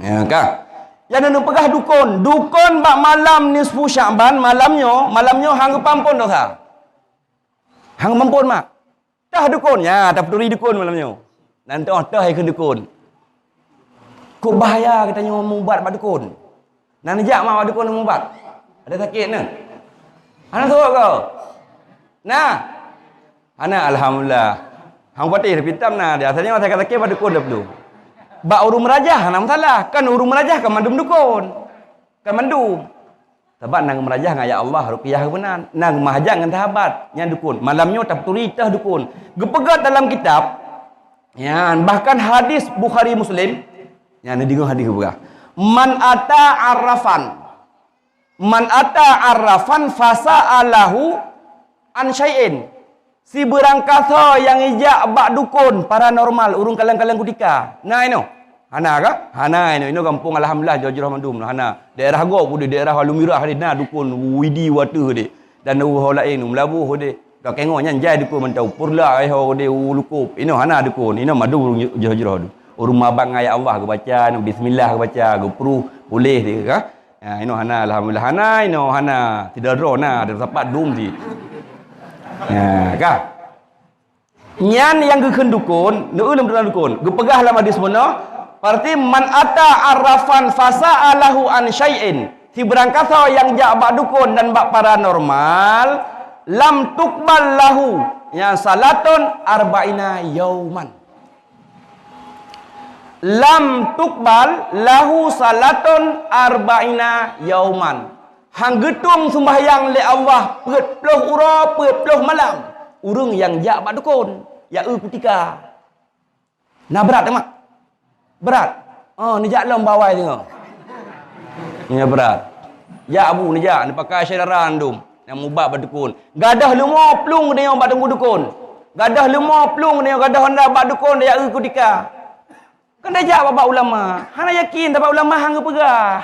Ya, ka. Nyang neupeugah dukon, dukon bak malam nisfu Sya'ban, malam nyoe, malam nyoe hang geupampon dosa. Hang geupampon mak. Tah dukon, nya tapeuturi dukon malam nyoe. Nan teuh tah ikeu dukon. Kok bahaya geutanyoe mubat bak dukon. Nan jak mak bak dukon mubat. Ada sakit na? Hana suruh kau. Nah. Hana alhamdulillah. Hang patéh tapi tam na dia asalnya masa sakit bak dukon dah belum. Bak ureuëng meurajah hana masalah. Kan ureuëng meurajah kan mandum dukon. Kan mandum. Sabab nang meurajah ngon ayat Allah, ruqyah keubeunang. Nang mahajat ngon sahabat, nyan dukon. Malam nyoe tapeuturi teuh dukon. Geupeugah dalam kitab, nyan bahkan hadis Bukhari Muslim, nyan neudeungoe hadis geupeugah. Man ata arrafan. Man ata arrafan fasa'alahu an syai'in. Sibeurangkasoe nyang ijak bak dukon paranormal ureuëng kaleng-kaleng kutika. Na inoe? Hana ka? Hana inoe. Inoe gampông alhamdulillah jroh-jroh mandum. Hana. Daerah gob udeh, daerah Alumirah deh na dukon widi wateuh deh. Dan ho laén meulaboh deh. Ka kengok nyan jai dukon mantong. Purla ai ho deh u lukop. Inoe hana dukon. Inoe mandum ureuëng jroh-jroh tu. Ureuëng mabang ayat Allah geubaca, bismillah geubaca, geupruh, puléh deh ka. Ha, inoe hana, alhamdulillah hana, inoe hana. Sidroe-droe na, ada sapat dum si. Ha, ka. Nyan nyang geukheun dukon, neueu lom dukon. Geupeugah lam hadis bunoe, berarti man ata arrafan fasa'alahu an syai'in. Sibeurangkasoe nyang jak bak dukon dan bak paranormal, lam tukbal lahu, nyan salatun arba'ina yauman. Lam tukbal lahu salatun arba'ina yauman. Hang geutueng sumbayang lé Allah peuet ploh uroe, peuet ploh malam. Ureuëng nyang jak bak dukon, ya eu kutika. Na brat mak. Brat. Oh, neujak lom bawai singoh. Nya brat. Jak abu neujak, neupakai syedara andum. Nyang mubat bak dukon. Gadoh leumo plueng geutanyoe bak teungku dukon. Gadoh leumo plueng geutanyoe gadoh honda bak dukon, ya eu kutika. Kan dah jak bak ulama. Hana yakin, tabak ulama hang geupeugah.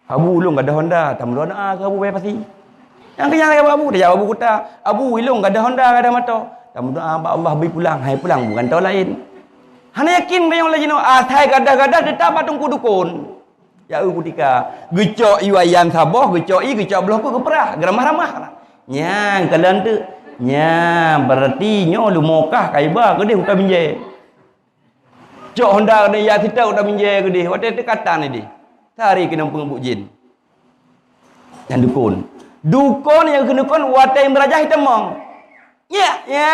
Abu ulôn gadoh honda, tameudoa keu abu bayar pasi. Nyang kenyang lagée abu, dah jak abu kuta. Abu ilôn gadoh honda, gadoh moto. Tameudoa bak Allah bri pulang, hai pulang bukan tau laén. Hana yakin meunyoe laju nyoe, asai gadoh-gadoh teutap bak teungku dukon. Ya eu kutika. Geucok ié ayan saboh, geucok ié, geucok bloh peuet geupeurah, geuramah-ramah. Nyang kalon teuk. Nyan, berarti nyoe leumo kah ka iba keudeh u Taminjai. Cok honda keudeh, ya siteuk u Taminjai keudeh, watèe teuka tan ideh. Sehari keuneuk peungeubut jén. Nyan dukon. Dukon nyang keuneuk dukon watèe meurajah itamong. Nyak, ya,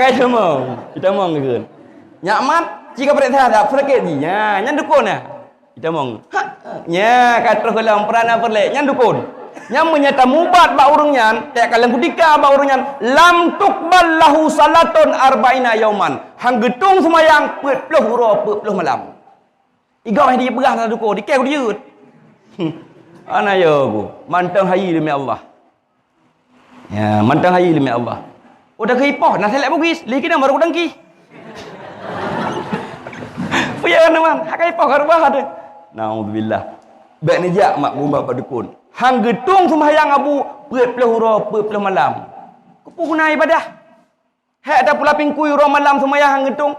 ka itamong. Itamong kheun. Nyak mat, ci ka pareksa that, peusakét jih. Ya, nyan dukon nyan. Itamong. Ha, nya ka troh golom peurana peureulèe, nyan dukon. Nyan meunyo tamubat bak ureueng nyan, teuka lam kutika bak ureueng nyan, lam tuqbal lahu salatun arba'ina yauman. Han geutueng seumayang peuet ploh uroe, peuet ploh malam. Igoe di peugah lam dukon, dikée ku diyeuet. Ana yo ku, mantong hayi leumé Allah. Ya, mantong hayi leumé Allah. Oh, dah keu ipoh, na selek bugis, lé keunan baru kudangki. Peue ya, teman? Hak ipoh ka reubah tu. Naudzubillah. Bèk neujak mak gumba bak dukon. Han geutueng seumayang abu peuet ploh uroe, peuet ploh malam. Keupeue guna ibadah? Hék tapula pingkui uroe malam seumayang han geutueng.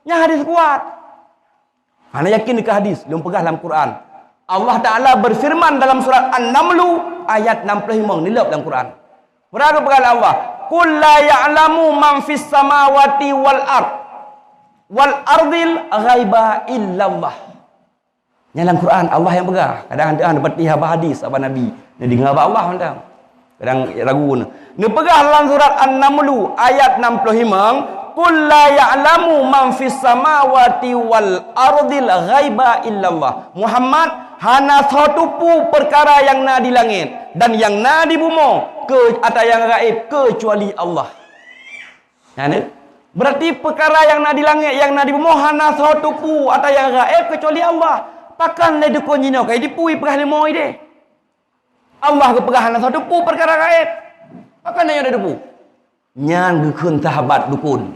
Nyan hadis kuat. Hana yakin keu hadis, lôn peugah lam Quran. Allah Ta'ala beufeureuman dalam surat An-Namlu ayat enam puluh lima, neulôb lam Quran. Peue geupeugah lé Allah, "Qul la ya'lamu man fis samawati wal ard, wal ardil ghaiba illallah." Nyan lam Quran, Allah nyang peugah. Kadang hana teupeue haba hadis, haba Nabi. Neudeungoe bak Allah mantong. Kadang ragu nyoe. Neupeugah lam surat An-Namlu ayat enam puluh lima, "Qul la ya'lamu man fis samawati wal ardil ghaiba illallah." Muhammad, hana soe teupeu peukara nyang na di langét dan nyang na di bumoe keu ata nyang gaéb keucuali Allah. Nyan, berarti peukara nyang na di langét, nyang na di bumoe hana soe teupeu ata nyang gaéb keucuali Allah. Pakon lé dukon jinoe ka jiteupeu peugah lé moe ideh? Allah geupeugah hana soe teupeu peukara gaéb. Pakon tanyoe teupeue? Nyan geukheun sahabat dukon,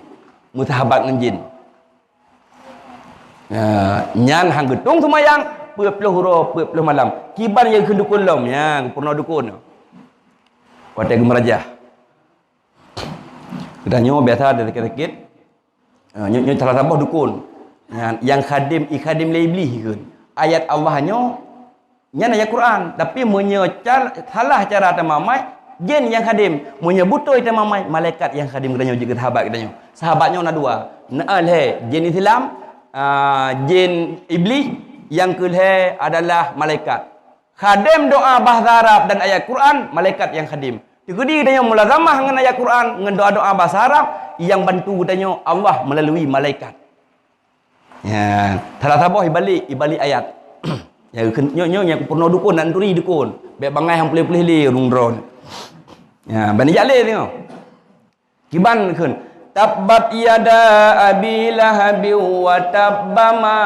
meusahabat ngon jén. Nah, nyan han geutueng seumayang peuet ploh uroe, peuet ploh malam. Kiban nyang geukheun dukon lom, nyan peurunoe dukon. Watèe geumeurajah. Geutanyoe biasa ada sakét-sakét. Ah, nyoe, nyoe salah saboh dukon. Nyan, nyang khadém, i khadém lé Iblih kheun. Ayat Allah nyoe, nyan ayat Quran. Tapi meunyoe cal-, salah cara tamamai, jén nyang khadém. Meunyoe beutôi tamamai, malaikat nyang khadém geutanyoe jeuet keu sahabat geutanyoe. Sahabat nyoe na dua. Na lhèe jén Islam, ah, jén Iblih, nyang keu lhèe adalah malaikat. Khadém doa bahasa Arab dan ayat Quran, malaikat nyang khadém. Teukeudi geutanyoe mulazamah ngon ayat Quran, ngon doa-doa bahasa Arab, nyang bantu geutanyoe Allah meulalu malaikat. Ya, salah saboh ibalék, ibalék ayat. Ya, nyoe, nyoe nyang peurunoe dukon, nak turi dukon. Bèk bangai han puléh-puléh lé ureueng droe. Ya, ban jak lé tengok. Kiban kheun, "Tabbat yada Abi Lahabi wa tabba ma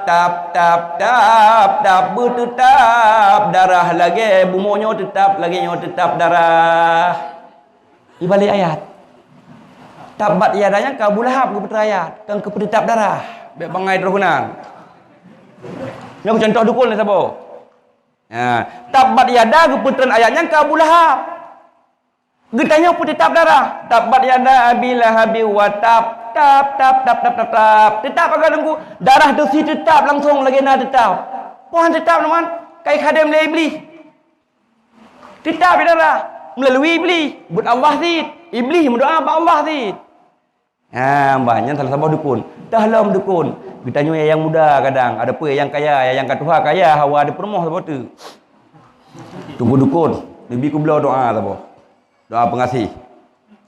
tab, tab, tab, tab, beuteutab darah lagèe bumoe nyoe teutab, lagèe nyoe teutab darah." Ibalék ayat. Tabbat yada nyan keu Abu Lahab geupeutrön ayat, keu beuteutab darah. Bèk bangai troh keunan. Nyoe contoh dukon lé saboh. Ha, tabbat yada geupeutrön ayat nyan keu Abu Lahab. Geutanyoe peuteutab darah. Tabbat yada Abi Lahabi wa tab, tab, tab. Teutab agak teungku. Darah teusi teutab langsung lagèe na teutab. Peue han teutab, teman? Ka ikhadém lé Iblih. Teutab darah. Meulalu Iblih. Buet Allah cit. Iblih meudoa bak Allah cit. Ha, bah, nyan salah saboh dukon. Teuh lom dukon. Geutanyoe nyang muda kadang, ada pun nyang kaya, nyang ka tuha kaya, hawa ada peurumoh saboh tu. Teungku dukon, neubi kubloe doa saboh. Doa peungaséh.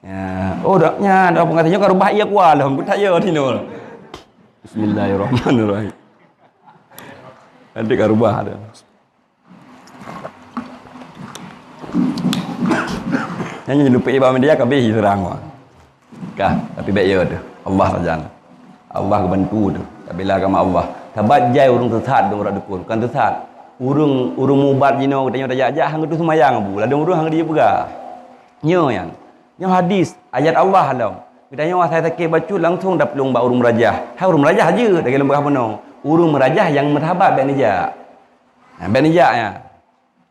Ya. Oh, doa, nya, doa peungaséh nyoe ka rubah iya kuah lom. Ku tak ya tinoe. Bismillahirrahmanirrahim. Nanti ka rubah dah. Nyan, nyan lupa ibawa media, ka beh serang wah. Kah, tapi bèk ya tu. Allah saja. Allah geubantu tu. Tabila agama Allah. Sabat jai ureueng sesat dong urat dukon. Bukan sesat. Ureueng, ureueng mubat jinoe geutanyoe tajak-jak, han geutu seumayang bu. Ladong ureueng han geutu peugah. Nyoe nyan. Nyoe hadis, ayat Allah lom. Geutanyoe asai sakét bacut langsung taplueng bak ureueng meurajah. Hai ureueng meurajah jeuet, lagèe lôn peugah bunoe. Ureueng meurajah nyang meusahabat bèk neujak. Nah, bèk neujak nyan.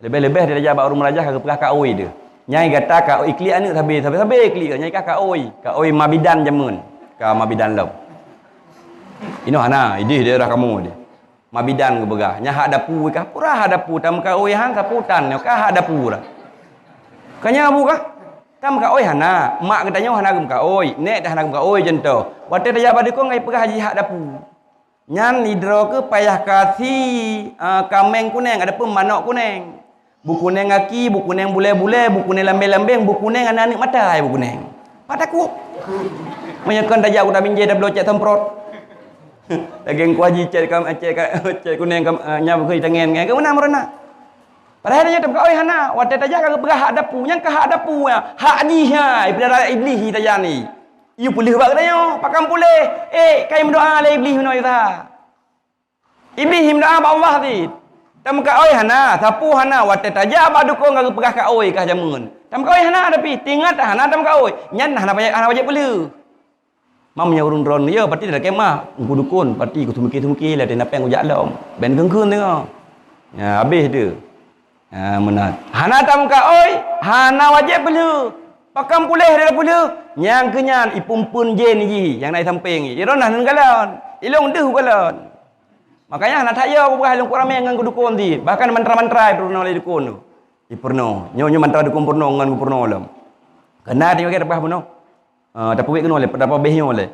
Leubeh-leubeh tajak bak ureueng meurajah ka geupeugah ka oi teuh. Nyai gata ka oi, klik aneuk sabe, sabe-sabe klik, nyai ka ka oi. Ka oi mabidan jameun. Ka mabidan lom. Inoe hana, ideh daerah kamoe deh. Mabidan geupeugah, nyan hak dapu kah? Peue hak dapu, tameuka oi han sapu tan nyoe kah hak dapu dah. Ka nyan bu kah? Tameukaôi hana, mak geutanyoe hana geumeukaôi, nék teuh hana geumeukaôi contoh. Watée tajak bak dukon ka jipeugah jih hak dapu. Nyan sidroe keuh payah kasi, eh, kaméng kuneng, ataupun manok kuneng. Bukuneng gaki, bukuneng bulée-bulée, bukuneng lambeng-lambeng, bukuneng aneuk mata, bukuneng. Pat takot. Meunyoe kon tajak u Taminjée tabloe cék semprot. Lagée Teungku Haji cék kam, cék ka, cék kuneng kam, eh, nyan bukon tangen ngai. Keu meunan meureunak. Padahai tanyoe tameukaôi hana, watée tajak ka geupeugah hak dapu, nyan ka hak dapu nyan, hak jih nyan, ipeudara Iblih tajak ni. Yue peuleueh bak geutanyoe, pakon puléh, eh, ka imeudoa lé Iblih meunoe Isa. Iblih imeudoa bak Allah cit. Tameukaôi hana, sapeue hana, watée tajak bak dukon ka geupeugah kaôi kah jameun. Tameukaôi hana tapi, tingat hana tameukaôi, nyan hana payah, hana wajéb peuleueh. Mam nyang ureuëng droeneuh, ya, pati dak kemah, Teungku Dukon, pati ku seumiké-seumiké lé, teuh na péng kujak lom. Ben kheun-kheun teungoh. Ya, habéh tu. Ha, meunan. Hana tameukaôi, hana wajéb peuleueh. Pakon puléh dara peuleueh, nyang keu nyan ipeumpun jén jih, nyang na i sampéng jih. Droeneuh hana neukalon, ilôn deuh kalon. Makanya hana that yo peugah lôn kuramé ngon Teungku Dukon cit. Bahkan mantra-mantra ipeurunoe lé dukon tu. Ipeurunoe. Nyoe, nyoe mantra dukon peurunoe ngon geupeurunoe lom. Keunan tanyoe ka tapeugah bunoe. Ah, tapeubuet keunoe lé, tapabéh nyoe lé.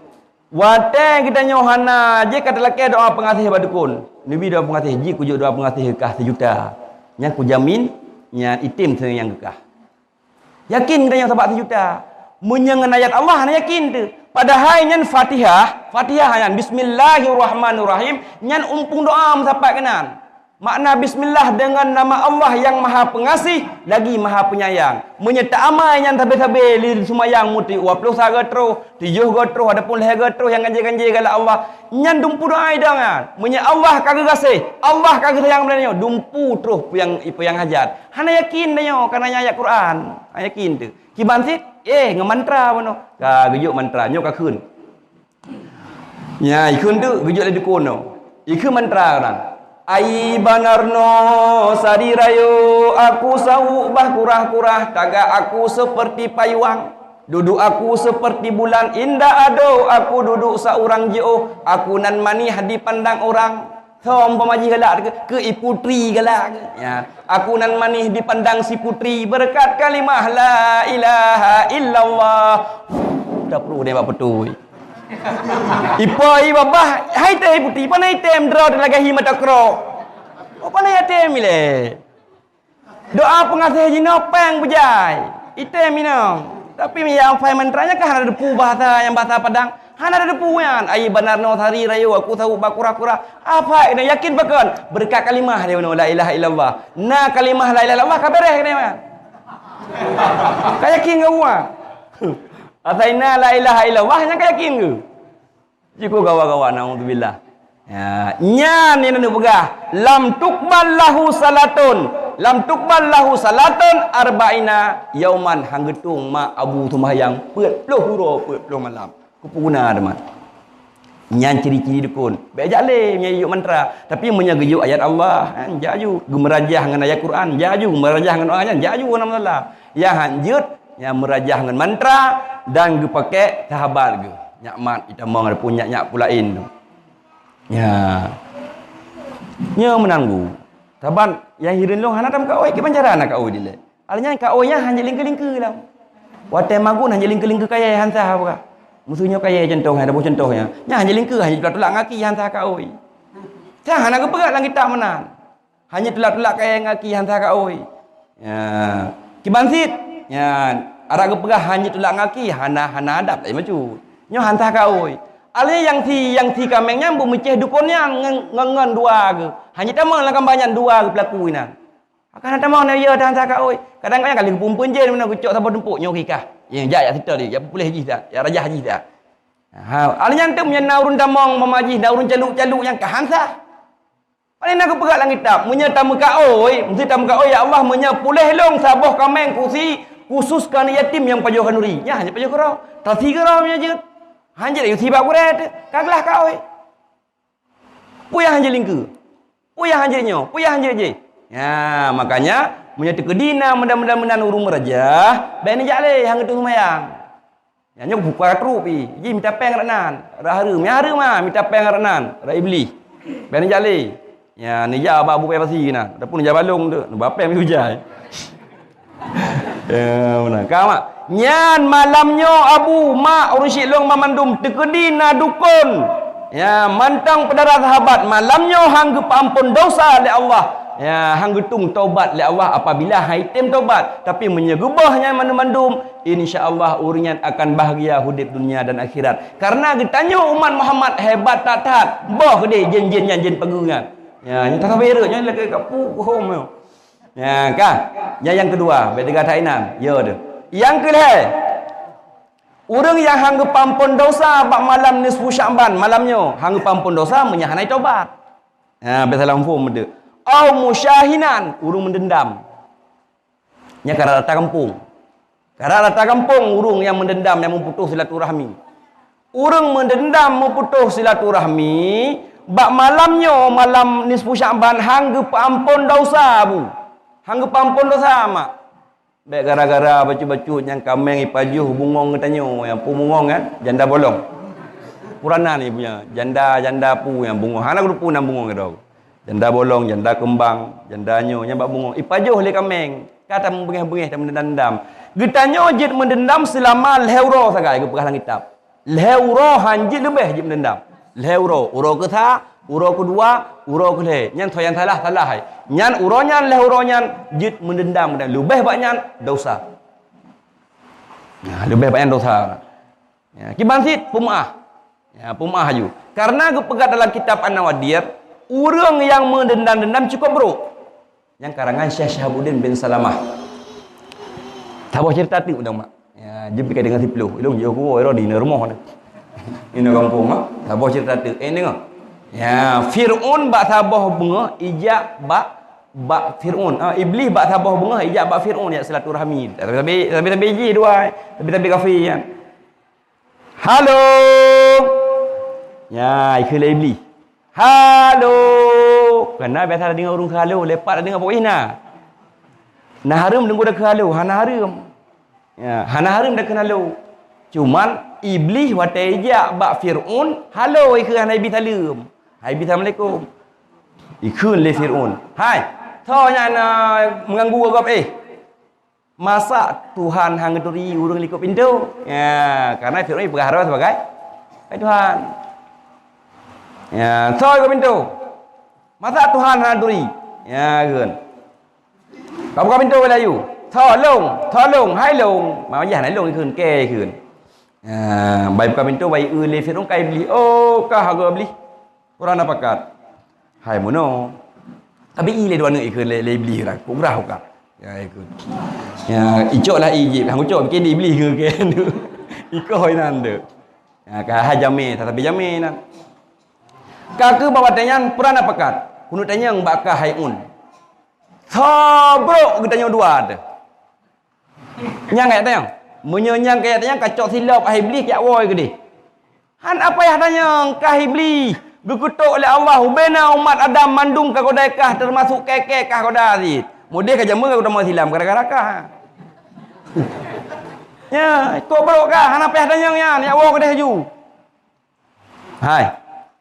Watée geutanyoe hana, jeuet ka talakée doa peungaséh bak dukon. Neubi doa peungaséh, jeuet kujok doa peungaséh kah sijuta. Nyan kujamin, nyan item seunang nyang geukah. Yakin geutanyoe sabab sijuta. Meunyoe ngon ayat Allah hana yakin teuh. Padahai nyan Fatihah, Fatihah nyan, Bismillahirrahmanirrahim, nyan umpung doa meusapat keunan. Makna bismillah deungon nama Allah nyang Maha Peungaséh lagi Maha Peunyayang. Meunyoe ta-amai nyan sabe-sabe lé seumayang muti dua ploh sa goe troh, tujoh goe troh, ataupun lhée goe troh nyang ganjé-ganjé galak Allah, nyan dumpu doa idong nyan. Meunyoe Allah ka geugaséh, Allah ka geusayang bak tanyoe, dumpu troh peue nyang, peue nyang hajat. Hana yakin tanyoe, kareuna nyan ayat Quran. Hana yakin teuh. Kiban cit, eh, ngon mantra bunoe. Ka geujok mantra, nyoe ka kheun. Nya, ikheun tu geujok lé dukon nyoe. Ikheun mantra nyan. Ai banarno sari rayo, aku sawuk bah kurah-kurah, tagak aku seperti payuang, duduk aku seperti bulan indak ado, aku duduk seorang jiôh, aku nan manih dipandang orang. Thom pamaji galak ke, ke i putri galak ke. Ya, aku nan manih dipandang si putri berkat kalimah la ilaha illallah. Dah perlu dia bak betul. Ipo i babah, hai teh putih, pane item droe lagée hi mata krok. Oh, pane item ilée. Doa peungaséh jinoe péng beujai. Item inong. Tapi meunyo fai mantra nyan kan hana depu bahasa nyang bahasa Padang. Hana depu nyan. Ai banarno sari rayo, aku sawuk bah kurah-kurah. Apa kena yakin pakon? Berkat kalimah dia bunoe, la ilaha illallah. Na kalimah la ilaha illallah ka beres kena nyan. Ka yakin keu Allah. Asai na la ilaha illallah nyan ka yakin keu. Jikeu gawa-gawa, naudzubillah. Ya, nyan nyang neupeugah, "Lam tuqbal lahu salatun, lam tuqbal lahu salatun arba'ina yauman," han geutueng mak Abu seumayang peuet ploh uroe, peuet ploh malam. Keu peue guna teuma? Nyan ciri-ciri dukon. Bék jak lé meunyo geuyue mantra. Tapi meunyo geuyue ayat Allah, ha, jak aju. Geumeurajah ngon ayat Quran, jak aju. Geumeurajah ngon doa nyan, jak aju, hana masalah. Nyang han jeuet, nyang meurajah ngon mantra dan geupakék sahabat geuh. Nyak mat itamong ataupun nyak-nyak peue laén tu. Ya. Nyoe meunan gu. Saban nyang hireuen lôn hana tameukaôi, kiban cara na kaôi dilée. Alèh nyan kaôi nyan hana jilingkeu-lingkeu lom. Watée magun hana jilingkeu-lingkeu kayée han sah peugah. Meuseu nyoe kayée contoh nyan, tabôh contoh nyan. Nyan hana jilingkeu, hana jitulak-tulak ngaki han sah kaôi. Sah hana geupeugah lam kitab meunan. Hana jitulak-tulak kayée ngaki han sah kaôi. Ya. Kiban cit, ya, adak geupeugah hana jitulak ngaki, hana, hana adab, tak maju. Nyoe han sah kaôi. Alèh nyang si, nyang si kaméng nyan beumeucéh dukon nyan ngon, ngon, ngon dua geuh. Hana jitamong lam gambar nyan dua geuh peulaku inan. Akan tamong na ya dan sah kaôi. Kadang-kadang kali geupeumpeuen jén meunan geucok saboh tumpuk nyoe kikah. Ya, jak, jak sitoe, jak puléh jih dah, jak rajah jih dah. Ha, alèh nyan teuk meunyo na ureueng tamong mama jih, na ureueng caluk-caluk nyang ka han sah. Paléng na geupeugah lam kitab, meunyo tameukaôi, meusti tameukaôi, "Ya Allah, meunyo puléh lôn saboh kaméng kusi khusus keu aneuk yatim nyang pajoh khanuri." Nyan hana pajoh keudroe. Tasi keudroe meunyo jeuet. Han jeuet yue sibak gurée teuh, ka glah kaôi. Peue nyang han jeuet lingkeu? Peue nyang han jeuet nyoe? Peue nyang han jeuet jéh? Nya, makanya, meunyo teukeudi na meunan-meunan ureueng meurajah, bék neujak lé, han geutueng seumayang. Nyan nyoe buka trok pih, jih mita péng rot nan, rot hareuem. Nyang hareuem ah, mita péng rot nan, rot Iblih. Bék neujak lé. Nyan neujak bak Abu Bakar Basi nan, ataupun neujak balong tu, neuba péng meuhujai. Ya, meunan. Ka, mak? Nyan malam nyoe, Abu, mak, ureueng syik lôn banmandum, teukeudi na dukon. Ya, mantong peudara sahabat, malam nyoe han geupeuampon dosa lé Allah. Ya, han geutueng tobat lé Allah apabila han item tobat. Tapi meunyoe geuboh nyan mandum-mandum, insya Allah ureueng nyan akan bahagia udeb dunia dan akhirat. Karena geutanyoe umat Muhammad hebat that-that. Boh keudeh jén-jén nyan, jén pageue nyan. Ya, nyan tasawuf nyan lagèe ka puhom nyoe. Ya, ka. Nyan nyang keudua, bèk teuga that inan. Ya, deuh. Nyang keulhèe, ureueng nyang han geupeuampon dosa bak malam nisfu Sya'ban, malam nyoe, han geupeuampon dosa meunyo hana tobat. Ha, bèk salah muphom meuteuk. Au musyahinan, ureueng meudendam. Nyan karap rata gampông. Karap rata gampông ureueng nyang meudendam, nyang meuputoh silaturahmi. Ureueng meudendam meuputoh silaturahmi, bak malam nyoe, malam nisfu Sya'ban, han geupeuampon dosa, Bu. Han geupeuampon dosa, mak. Bèk gara-gara bacut-bacut nyang kaméng ipajoh bungong geutanyoe, nyang peue bungong kan? Janda bolong. Pue nan ibu nyan, janda, janda peue nyang bungong. Hana kuteupeu nan bungong keudroe. Janda bolong, janda keumbang, janda nyoe, nyan bak bungong. Ipajoh lé kaméng. Ka tameubengeh-bengeh, tameudendam-dendam. Geutanyoe jeuet meudendam seulama lhèe uroe sagai, geupeugah lam kitab. Lhèe uroe han jeuet leubeh jeuet meudendam. Lhèe uroe, uroe keusa, uroe keudua, uroe keulhèe. Nyan soe nyang salah, salah hai. Nyan uroe nyan, lhèe uroe nyan jeuet meudendam, dan leubeh bak nyan dosa. Nah, leubeh bak nyan dosa. Ya, kiban cit peumeu'ah. Ya, peumeu'ah aju. Karena geupeugah dalam kitab An-Nawadir, ureueng nyang meudendam-dendam cukup brôk. Nyang karangan Syekh Syihabuddin bin Salamah. Saboh cerita teuk udang mak. Ya, jeuet pih ka deungoe siplôh. Ilôn jiôh kuwoe ro di rumoh tu. Inoe gampông mak. Saboh cerita teuk. Eh, deungoe. Ya, Fir'aun bak saboh beungoh ijak bak, bak Fir'aun. Ah, Iblih bak saboh beungoh ijak bak Fir'aun jak silaturahmi. Tapi, tapi, tapi, tapi jih dua. Tapi, tapi kafir kan. "Halo!" Nyan, ikheun lé Iblih. "Halo!" Kana biasa tadeungoe ureueng kheun halo, leupah tadeungoe pokok na. Na hareuem deungoe takheun halo, hana hareuem. Ya, hana hareuem takheun halo. Cuman Iblih watèe ijak bak Fir'aun, halo ikheun hana ibi saleuem. Hai ibi assalamualaikum. Ikheun lé Fir'aun, "Hai, soe nyan na meuganggu gob eh?" Masa Tuhan han geuturi ureueng likot pintoe? Ya, karena Fir'aun jipeugah droe sebagai, sebagai Tuhan. Ya, soe likot pintoe? Masa Tuhan han geuturi? Ya, kheun. Ka buka pintoe laju. Soe lôn, soe lôn, hai lôn. Mawajah na lôn kheun, kèe kheun. Ya, bai buka pintoe, bai eu lé Fir'aun ka Iblih. Oh, ka ha gob Iblih. Kurang na pakat. Hai meunoe. Tapi i lé dua aneuk ikheun lé, lé Iblih dah. Kok grah uka. Ya, ikheun. Ya, icok lah i jép. Hang ucok, bikin di Iblih ke, ke. Ikoh inan tu. Ya, ka hai jamé, tapi jamé inan. Ka keu bak watèe nyan, peue na pakat. Keuneuk tanyong bak kah hai un. Soe brôk geutanyoe dua tu. Nyang kajak tanyong. Meunyoe nyang kajak tanyong, kacok silop hai Iblih, kajak woe keudeh. Han payah tanyong, kah Iblih. Geukeutok lé Allah, ubena umat Adam mandum ka godai kah, teumasok kèe-kèe kah goda cit. Mudeh ka jameun ka geutamong silam gara-gara kah. Ya, kok brôk kah, hana payah tanyong nyan, jak woe keudeh laju. Hai,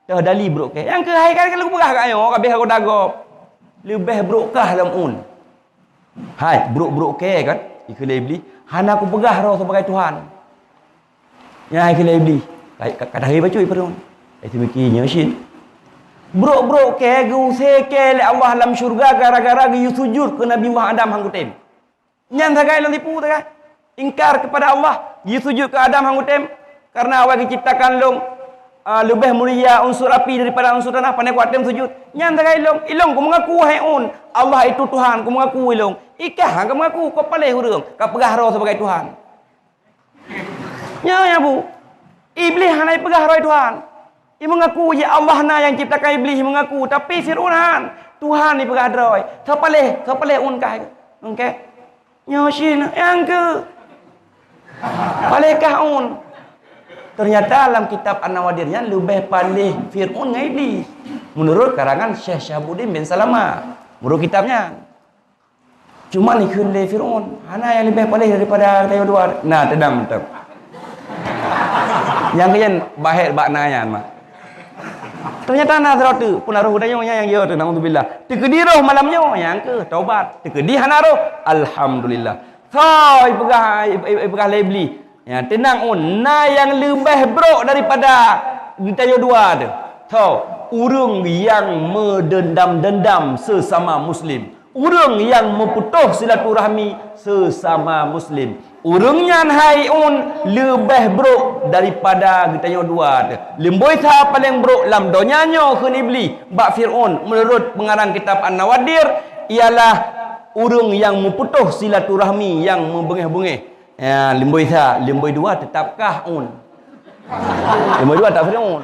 toh dali brôk kèe. Nyang keuh hai ka lôn peugah kah nyoe, ka abéh ka goda gob. Leubeh brôk kah lom un. Hai, brôk-brôk kèe kan? Ikheun lé Iblih, hana kupeugah droe sebagai Tuhan. Nyan ikheun lé Iblih, ka, ka, ka tahé bacut Fir'aun. Eh, seumiké nyoe cit. Brôk-brôk kèe geuuse kèe lé Allah lam syeuruga gara-gara geuyue sujut keu Nabi Muhammad Adam han kutem. Nyan sagai lôn tipu sagai. Ingkar kepada Allah, jisujud keu Adam han kutem. Karena awai geuciptakan lôn, ah, leubeh mulia unsur api daripada unsur tanah, pane kutem sujud. Nyan sagai ilôn, ilôn kumeungaku hai un, Allah itu Tuhan, kumeungaku ilôn. Ikah han kameungaku, kok paléh ureueng, kapeugah droe sebagai Tuhan. Nyan, ya, Bu. Iblih hana ipeugah droe Tuhan. Imeungaku jih Allah na nyang ciptakan Iblih, imeungaku, tapi Fir'aun han. Tuhan ipeugah droe. Soe paléh, soe paléh un kah. Oke. Nyoe cit nyang keu paléh kah un. Ternyata lam kitab An-Nawadir nyan leubeh paléh Fir'aun ngon Iblih. Menurut karangan Syekh Syahabuddin bin Salama. Menurut kitab nyan. Cuma ikheun lé Fir'aun, hana nyang leubeh paléh daripada geutanyoe dua. Nah, teudam mantap. Nyang keunyan bahét bak na nyan, mak. Ternyata na sidroe teuk, peunaroh geutanyoe nyan nyang jeuet, naudzubillah. Teukeudi roh malam nyoe, nyang keuh tobat. Teukeudi hana roh, alhamdulillah. Tho, ipeugah, ipeugah lé Iblih. Ya, teunang un, na nyang leubeh brok daripada geutanyoe dua teuh. Tho, ureuëng nyang meudendam-dendam sesama muslim. Ureuëng nyang meuputôh silaturahmi sesama muslim. Ureuëng nyan hai un leubeh brok daripada geutanyoe dua teuh. Leubeh that paleng brok lam donya nyoe kheun Iblih bak Fir'aun, meunurot peungarang kitab An-Nawadir, ialah ureuëng nyang meuputôh silaturahmi nyang meubeungéh-beungéh. Ya, leubeh that, leubeh dua teutap kah un. Leubeh dua teutap Fir'aun.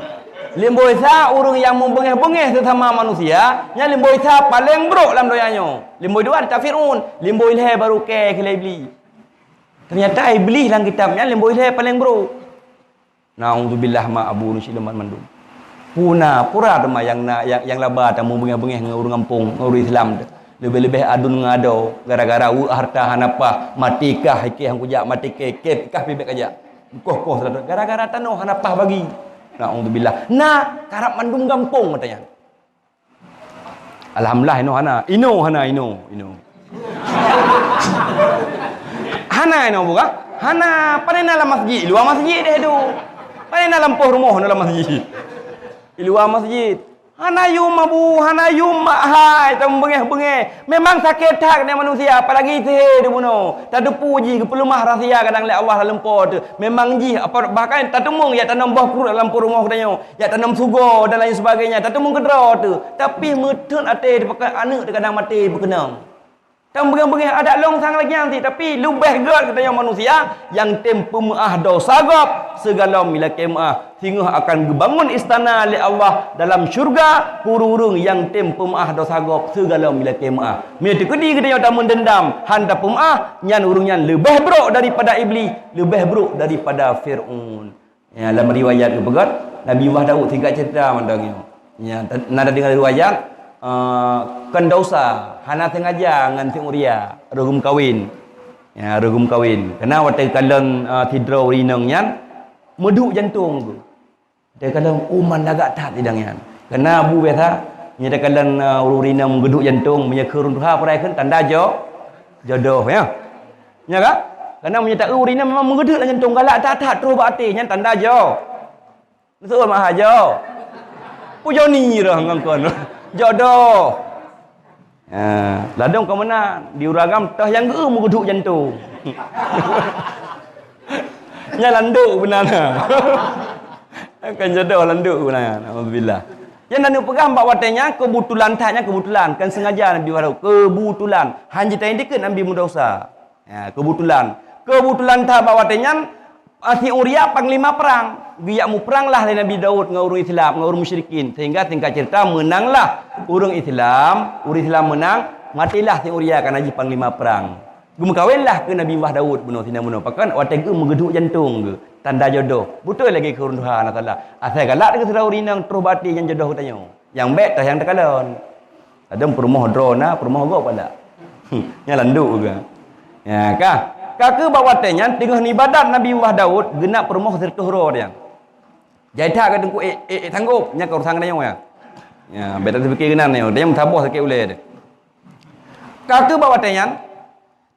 Leubeh that ureuëng nyang meubeungéh-beungéh sesama manusia, nyan leubeh that paleng brok lam donya nyoe. Leubeh dua teutap Fir'aun, leubeh lhée baru kée kheun lé Iblih. Teunyata Iblih lam kitab nyan leubeh lhée paleng brok. Naudzubillah ma abu nusyik leumah mandum. Puna, pura teuma nyang na, nyang, nyang laba tamu beungéh-beungéh ngon ureuëng gampông, ngon ureuëng Islam teuh. Leubeh-leubeh adun ngon adoe, gara-gara weuek harta hana paih, maté kah, ikeh han kujak, maté keh, keh kah pih bék kajak. Koh-koh seulalu, gara-gara tanoh hana paih bagi. Naudzubillah. Na, karab mandum gampông mata nyan. Alhamdulillah, inoe hana. Inoe hana, inoe, inoe. Hana inoe buka? Hana. Pane na lam masjid, luwa masjid deh tu. Pane na lam poh rumoh, na lam masjid. Di luwa masjid. Hana yum abu, hana yum mak hai, tamu beungéh-beungéh. Memang sakét that keuneuk manusia, apalagi sihé dibunoe. Tateupeue jih geupeuleumah rahsia kadang lé Allah lam po teuh. Memang jih apa, bahkan tateumeung jak tanom boh kruet lam peurumoh geutanyoe. Jak tanom sugo dan lain sebagainya, tateumeung keudroe teuh. Tapi meuteun até teuh, pakon aneuk teuh kadang maté beukeunong. Tamu beungéh-beungéh adat lôn sang lagée nyan cit, tapi leubeh gét geutanyoe manusia nyang tem peumeuáh desya gob sigohlom ilakée meuáh, singoh akan geubangon istana lé Allah dalam syeuruga keu ureuëng-ureuëng nyang tem peumeuáh desya gob sigohlom ilakée meuáh. Meunyoe teukeudi geutanyoe tameudendam han tapeumeuáh, nyan ureuëng nyan leubeh brok daripada Iblih, leubeh brok daripada Fir'aun. Ya, lam riwayat geupeugah, Nabi Allah Daud, singkat cerita mantong nyoe. Ya, ta-, na tadeungoe riwayat, eh, kon desya, hana sengaja ngon si Uria, rhom kawin. Ya, rhom kawin. Keureuna watée kalon, eh, sidroe ureuëng inong nyan, meuduek jantong geuh. Watée kalon, oh, man lagak that sidang nyan. Keureuna bu biasa, meunyoe takalon, eh, ureuëng inong meuduek jantong, meunyoe keu ureuëng tuha, peue kheun tanda jo-, jodoh, ya. Nya ka? Karena meunyoe taeu ureuëng inong memang meugeudeuek lam jantong, galak that-that troh bak até, nyan tanda jo-, neusoe meu'ah jo-, pujoni roh ngon kon. Jodoh. Ha, ladôm ka meunan, di ureuëng agam toh nyang geu meugeudeuek jantong. Nyan landok beuna na. Kan jodoh landok beuna. Alhamdulillah. Nyang taneuk peugah bak watée nyan keubeutulan that, nyan keubeutulan, kon sengaja Nabi Harun. Keubeutulan. Han jitanyong dikeue Nabi meudesya. Ya, keubeutulan. Keubeutulan that bak watée nyan, ah, si Uria panglima prang. Geujak muprang lah lé Nabi Daud ngon ureuëng Islam, ngon ureuëng musyrikin. Sehingga singkat cerita, meunang lah ureuëng Islam, ureuëng Islam meunang, maté lah si Uria kana jih panglima prang. Geumeukawen lah keu Nabi Allah Daud bunoe sinan bunoe. Pakon watée geu meugeudeuek jantong geu, tanda jodoh. Beutôi lagée keu ureuëng tuha na salah. Asai galak keu sidroe ureuëng inong troh bak até nyan jodoh geutanyoe. Nyang bék teuh nyang teukalon. Kadang peurumoh droe na, peurumoh gob galak. Nyan landok geu. Ya, ka. Ka keu bak watée nyan teungoh ibadat Nabi Allah Daud, geunap peurumoh sireutôh droe nyan. Jai that ka teungku ék, ék, ék sanggob, nyan ka urusan geutanyoe nyan. Ya, bék tapike keunan nyoe, tanyoe meusaboh sakét ulée teuh. Ka keu bak watée nyan,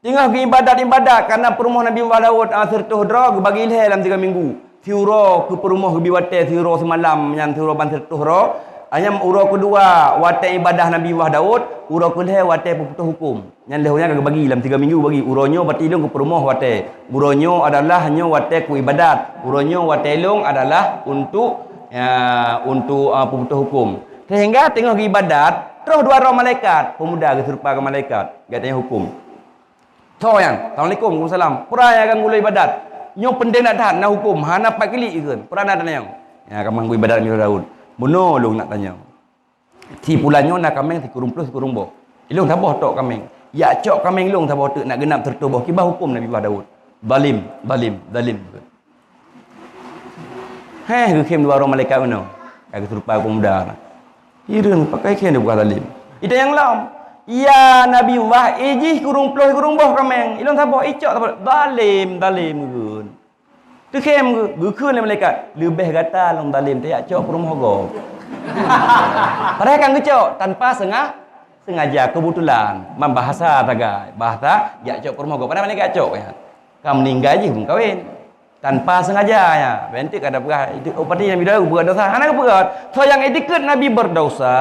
teungoh geuibadat-ibadat, karena peurumoh Nabi Allah Daud, ah, sireutôh droe geubagi lhée lam tiga minggu. Siuroe keu peurumoh geubi watée, siuroe seumalam, nyan siuroe ban sireutôh droe. Hanya uroe keudua watée ibadah Nabi Allah Daud, uroe keulhée watée peuputôh huköm. Nyan lhée nyan ka geubagi lam tiga minggu bagi. Uroe nyoe bati lôn keu peurumoh watée. Uroe nyoe adalah nyoe watée keu ibadat. Uroe nyoe watée lôn adalah untuk, ya, untuk, ah, peuputôh huköm. Sehingga teungoh geuibadat, troh dua droe malaikat, peumuda geuseurupa keu malaikat, geutanyong huköm. Tho nyan, "Assalamualaikum." "Waalaikumsalam." "Peue nyang ganggu lôn ibadat?" "Nyoe peunteng that-that, na huköm, hana pat kilik," kheun. "Peue na tanyong?" "Ya, kamoe geuibadat Nabi Daud." "Bunoe lôn nak tanyong. Si pulan nyoe na kaméng sikureueng ploh sikureueng boh. Ilôn saboh tok kaméng. Jak cok kaméng lôn saboh teuk nak geunap sireutôh boh, kiban huköm Nabi Allah Daud." "Zalim, zalim, zalim." Heh, geukheun dua droe malaikat bunoe. Ka geuseurupa keu peumuda na. Hireuen, pakon kheun bukan zalim. Itanyong lom. "Ya Nabi Allah, ijih sikureueng ploh sikureueng boh kaméng. Ilôn saboh, icok saboh." "Zalim, zalim," kheun. Teukheun geu-, geukheun lé malaikat, "Leubeh gata lôn zalim, tajak cok peurumoh gob." Padahai kan geucok tanpa seunga-, Sengaja, kebetulan, man bahasa sagai, bahasa jak cok peurumoh gob. Padahai malaikat cok, ya. Ka meuninggai jih meukawen. Tanpa sengaja, ya. Bentuk kada peugah, itu, oh, berarti Nabi Daud berbuat dosa. Hana berbuat. So, nyang itikeuet Nabi berdosa,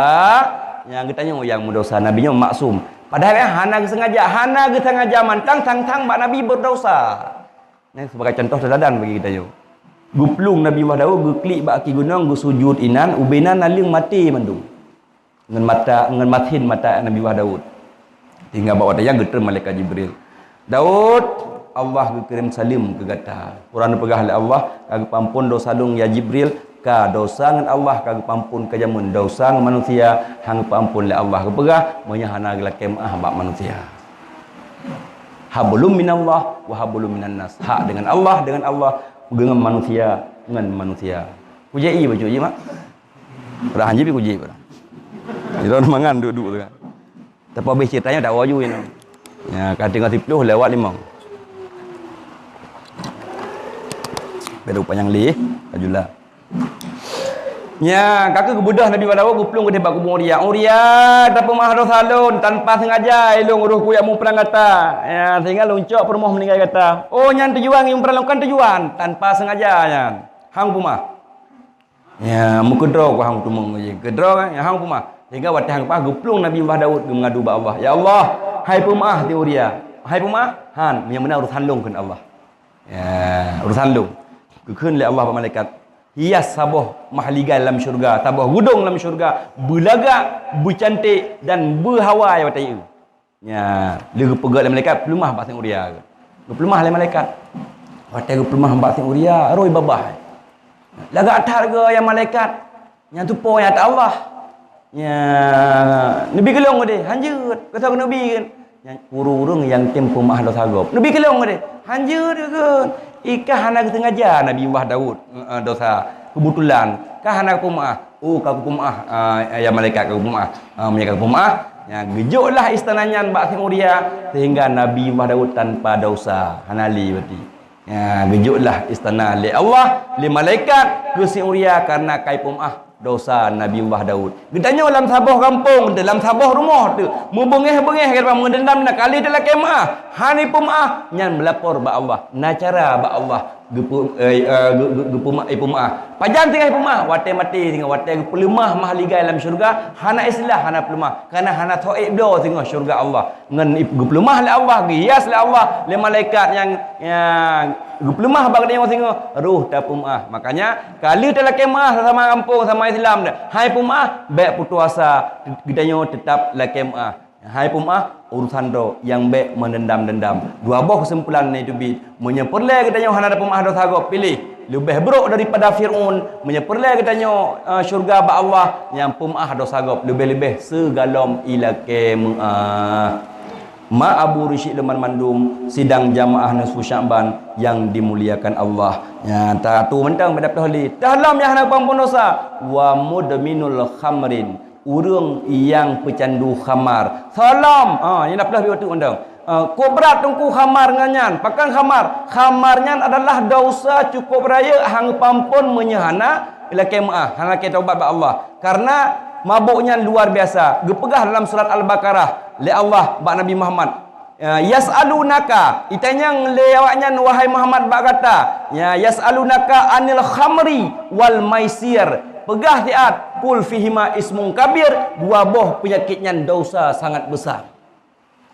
nyang geutanyoe nyang meudesya, Nabi nyoe maksum. Padahai, ya, hana geusengaja, hana geusengaja mantong, tang-tang bak Nabi berdosa. Nyan sebagai contoh teuladan bagi geutanyoe. Geuplueng Nabi Allah Daud, geuklik bak kaki gunong, geusujut inan, ubena naleueng maté mandum. Ngon mata, ngon masin mata Nabi Allah Daud. Sehingga bak watée nyan geutreun malaikat Jibril. "Daud, Allah geukirém saleuem keu gata. Quran peugah lé Allah, ka geupeuampon dosa lôn ya Jibril, ka dosa ngon Allah ka geupeuampon keu jameun, dosa ngon manusia han geupeuampon lé Allah." Geupeugah, meunyoe hana geulakée meuáh bak manusia. Hablum minallah wa hablum minannas. Hak dengan Allah, dengan Allah, dengan manusia, ngon manusia. Kujai bacut jih, mak. Padahai hanjeuet pih kujai padahai. Jidong mangan duek-duek tu kan. Tapi habéh ceritanya tak waju ini. Ya, ka tinggal sepuluh lewat lima. Beru panjang lih, kajula. Nya, ka keuh geubeudôh Nabi Daud geuplueng keudeh bak kubu Uria. "Uria, tapeumaah dosa lôn, tanpa sengaja ilôn roh kuyak muprang gata. Ya, sehingga lôn cok peurumoh meuninggai gata." Oh, nyan tujuan muprang lôn, kan tujuan tanpa sengaja nyan. Han peumaah. Ya, meukeudroe ku han tumeung jih. Keudroe kan, ya, han peumaah. Sehingga watée han peumaah geuplueng Nabi Allah Daud geumeungadu bak Allah, "Ya Allah, hai peumaah si Uria." Hai peumaah, han, nyang meunan urusan lôn kheun Allah. Ya, urusan lôn. Geukheun lé Allah bak malaikat, "Hias saboh mahligai lam syeuruga, saboh geudong lam syeuruga, beulagak, beucanték dan beuhawa watée ieu." Nya, lheueh geupeugah lé malaikat, "Peuleumah bak si Uria." Geupeuleumah lé malaikat. Watée geupeuleumah bak si Uria, roh babah. Lagak that geuh ya malaikat. Nyang tupo ya ta Allah. Nya, neubi keu lôn deh, hanjeuet. Kata neubi kan. Nya, ureuëng-ureuëng nyang tem peumaah dosa gob. Neubi keu lôn deh, hanjeuet kan. Ikah hana geusengaja Nabi Allah Daud, eh, dosa. Kebetulan, ka hana peumaah. Oh, ka kupeumaah, ah, ya malaikat ka kupeumaah. Ah, meunyo ka kupeumaah, ya, geujoklah istana nyan bak si Uria, sehingga Nabi Allah Daud tanpa dosa, hana lé berarti. Ya, geujoklah istana lé Allah, lé malaikat keu si Uria karena ka ipeumaah dosa Nabi Allah Daud. Geutanyoe lam saboh gampông, lam saboh rumoh teuh, meubeungéh-beungéh, meudendam, na kali talakée meuáh, hana ipeumaah, nyan meulapor bak Allah. Na cara bak Allah. Geupeu-, eh, eh, geu-, geu-, geupeumaah, eh, peumaah. Pajan singoh peumaah, watée maté singoh, watée geupeuleumah mahligai lam syeuruga, hana istilah hana peuleumah, karena hana soe bloe singoh syeuruga Allah. Ngon ip-, geupeuleumah lé Allah, geuhias lé Allah, lé malaikat nyang, nyang geupeuleumah bak geutanyoe singoh, roh tapeumaah. Makanya, ka lheueh talakée meuáh sama gampông, sama Islam, hai peumaah, bék putus asa, geutanyoe teutap lakée meuáh. Hai peumaah, urusan droe nyang bék meudendam-dendam. Dua boh keusimpulan nyang teubiet. Meunyoe peureulée geutanyoe hana tapeumaah dosa gob, piléh leubeh brok daripada Fir'aun. Meunyoe peureulée geutanyoe, eh, syeuruga bak Allah, nyang peumaah dosa gob, leubeh-leubeh sigohlom ilakée meuáh. Mak, Abu, Reusyik, lôn banmandum sidang jamaah nisfu Sya'ban nyang dimuliakan Allah. Nya, ta-, tu mantong beda ploh lé. Tahlom nyang hana peuampon dosa. Wa mudminul khamrin. Ureuëng nyang peucandu khamar. Salam. Ha, nyang na ploh biwatu undang. Ha, kok brat teungku khamar ngon nyan. Pakon khamar? Khamar nyan adalah dosa cukup rayeuk han geupeuampon meunyoe hana lakée meuáh, hana lakée taubat bak Allah. Karena mabök nyan luar biasa. Geupeugah dalam surat Al-Baqarah lé Allah bak Nabi Muhammad. Ya, yas'alunaka, itanyong lé awaknyan, wahai Muhammad, bak gata. Ya, yas'alunaka anil khamri wal maisir. Peugah siat, qul fihima ismun kabir, dua boh peunyakét nyan dosa sangat besar.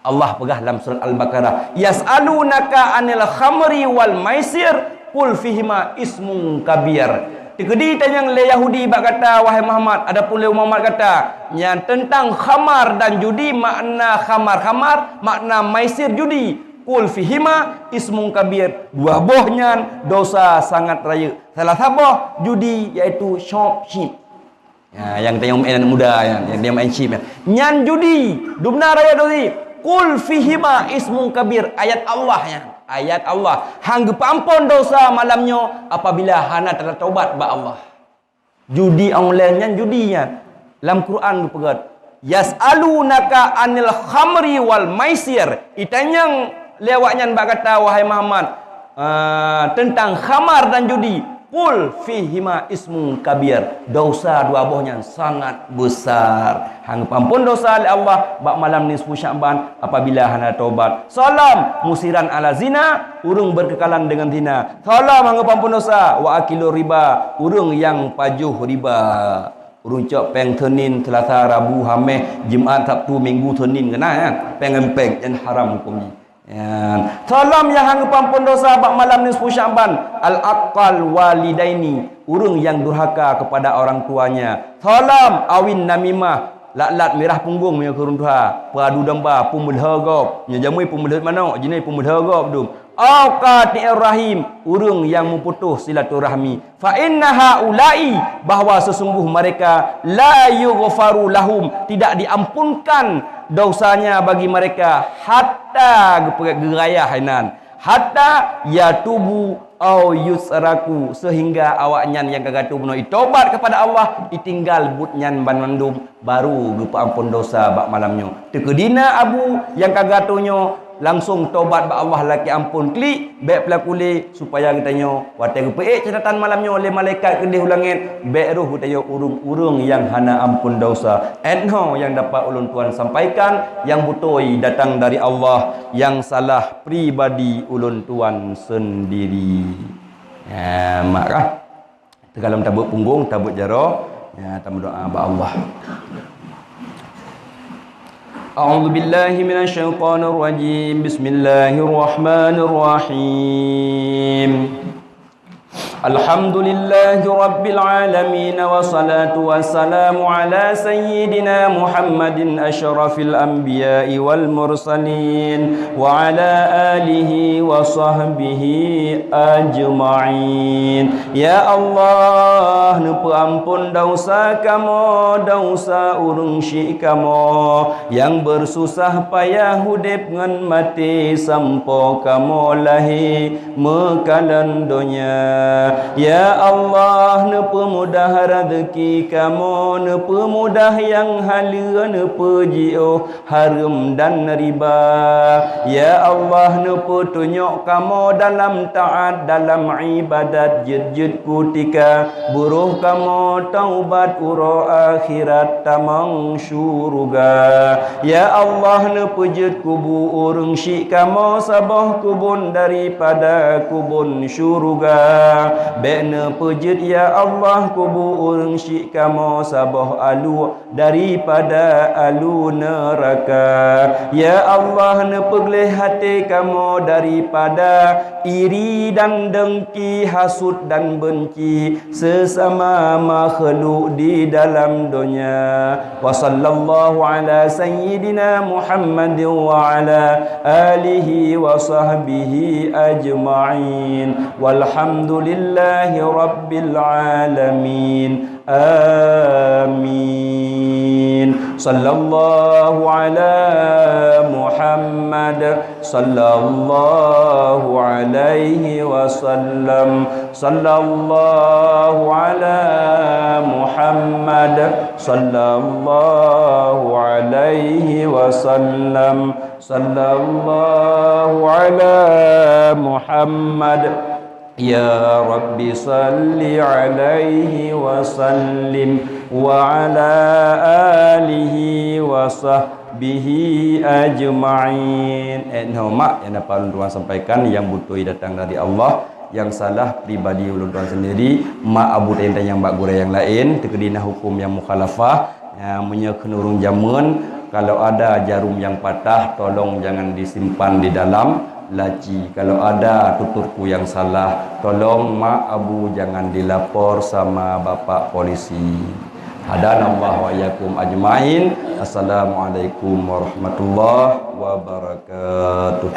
Allah peugah lam surat Al-Baqarah, "Yas'alunaka anil khamri wal maisir, qul fihima ismun kabir." Teukeudi tanyong lé Yahudi bak gata, wahai Muhammad, adapun lé Muhammad gata, nyan teuntang khamar dan judi, makna khamar-khamar, makna maisir judi. Qul fihima ismun kabir, dua boh nyan dosa sangat rayeuk. Salah saboh judi, yaitu shop chip. Ya, nyang tanyong main aneuk muda nyan, nyang tanyong main chip nyan. Nyan judi, dum na rayeuk dosa. Qul fihima ismun kabir, ayat Allah nyan. Ayat Allah. Han geupeuampon dosa malam nyoe apabila hana tataubat bak Allah. Judi online nyan judi nyan. Lam Quran geupeugah, "Yas'alunaka anil khamri wal maisir." Itanyong lé awaknyan bak gata, wahai Muhammad, ah, teuntang khamar dan judi. Ul fihima ismu kabir. Dosa dua boh nyan sangat besar. Hana geupeuampon dosa lé Allah bak malam nisfu Sya'ban apabila hana tobat. Salam musiran ala zina, ureuëng berkekalan dengan zina. Salam hana geupeuampon dosa, wa akilu riba, ureuëng yang pajoh riba. Ureuëng cok péng Senin, Selasa, Rabu, Hameh, Jumat, Sabtu, Minggu, Senin keunan, ya. Péng-péng, nyan haram huköm jih. Ya. Salam nyang hana geupeuampon dosa bak malam nisfu Sya'ban, al-aqal walidaini, ureuëng yang durhaka kepada orang tuanya. Salam awin namimah, lat-lat mirah punggong meunyoe keu ureuëng tuha, peuadu domba, peumeulhö gob, nyoe jamé peumeulhö manok, jinoe peumeulhö gob dum. Au qati'ir rahim, ureuëng yang meuputoh silaturahmi. Fa inna haula'i, bahwa sesungguh mereka, la yughfaru lahum, tidak diampunkan dosanya bagi mereka, hatta geupe-, geuraya hainan, hatta yatubu au yusraku, sehingga awaknyan nyang ka gato bunoe itobat kepada Allah, itinggal buet nyan banmandum, baru geupeuampon dosa bak malam nyoe. Teukeudina abu nyang ka gato nyoe langsong tobat bak Allah lakée ampon klik, bék peulaku lé, supaya geutanyoe watée geupeuék catatan malam nyoe lé malaikat keudeh u langét, bék roh geutanyoe ureuëng-ureuëng nyang hana ampon dosa. Enho nyang dapat ulôn tuan sampaikan, nyang beutôi datang dari Allah, nyang salah pribadi ulôn tuan sendiri. Ya, mak kah? Teugalam tabeuet punggong, tabeuet jaroe, ya, tameudoa bak Allah. A'udzubillahi minasyaitonirrajim. Bismillahirrahmanirrahim. Alhamdulillahi rabbil alamin, wassalatu wassalamu ala sayyidina Muhammadin asyrafil anbiya'i wal mursalin, wa ala alihi wa sahbihi ajma'in. Ya Allah, neupeuampon dosa kamoe, dosa ureuëng syik kamoe, nyang beususah payah udeb ngon maté sampoe kamoe lahé meukalon donya. Ya Allah, neupeumudah raseuki kamoe, neupeumudah nyang haleue neupeujiôh hareuem dan riba. Ya Allah, neupeutunyok kamoe dalam taát, dalam iébadat, jeuet-jeuet kutika, buroh kamoe taubat uroe akhirat tamong syuruga. Ya Allah, neupeujeuet kubu ureuëng syik kamoe saboh kubon daripada kubon syuruga. Bék neupeujeuet, ya Allah, kubu ureuëng syik kamoe saboh alu daripada alu neuraka. Ya Allah, neupeugleh até kamoe daripada iri dan dengki, hasut dan benci sesama makhluk di dalam donya. Wa sallallahu ala sayyidina Muhammadin wa ala alihi wa sahbihi ajma'in. Walhamdulillahi rabbil alamin. Amin. Sallallahu ala Muhammad. Sallallahu alaihi wasallam. Sallallahu ala Muhammad. Sallallahu alaihi wasallam. Sallallahu ala Muhammad. Ya Rabbi salli alaihi wa sallim wa ala alihi wa sahbihi ajma'in. Eh, nyoe mak nyang dapat ulôn tuan sampaikan, nyang beutôi datang dari Allah, nyang salah pribadi ulôn tuan sendiri. Mak abu tanyong-tanyong bak gurée nyang laén, teukeudi na huköm nyang mukhalafah. Ya, meunyoe kheun ureuëng jameun, kalau ada jarum yang patah, tolong jangan disimpan di dalam laci. Kalau ada tuturku yang salah, tolong mak abu jangan dilapor sama bapak polisi. Hadanallahu wa iyyakum ajmain. Assalamualaikum warahmatullahi wabarakatuh.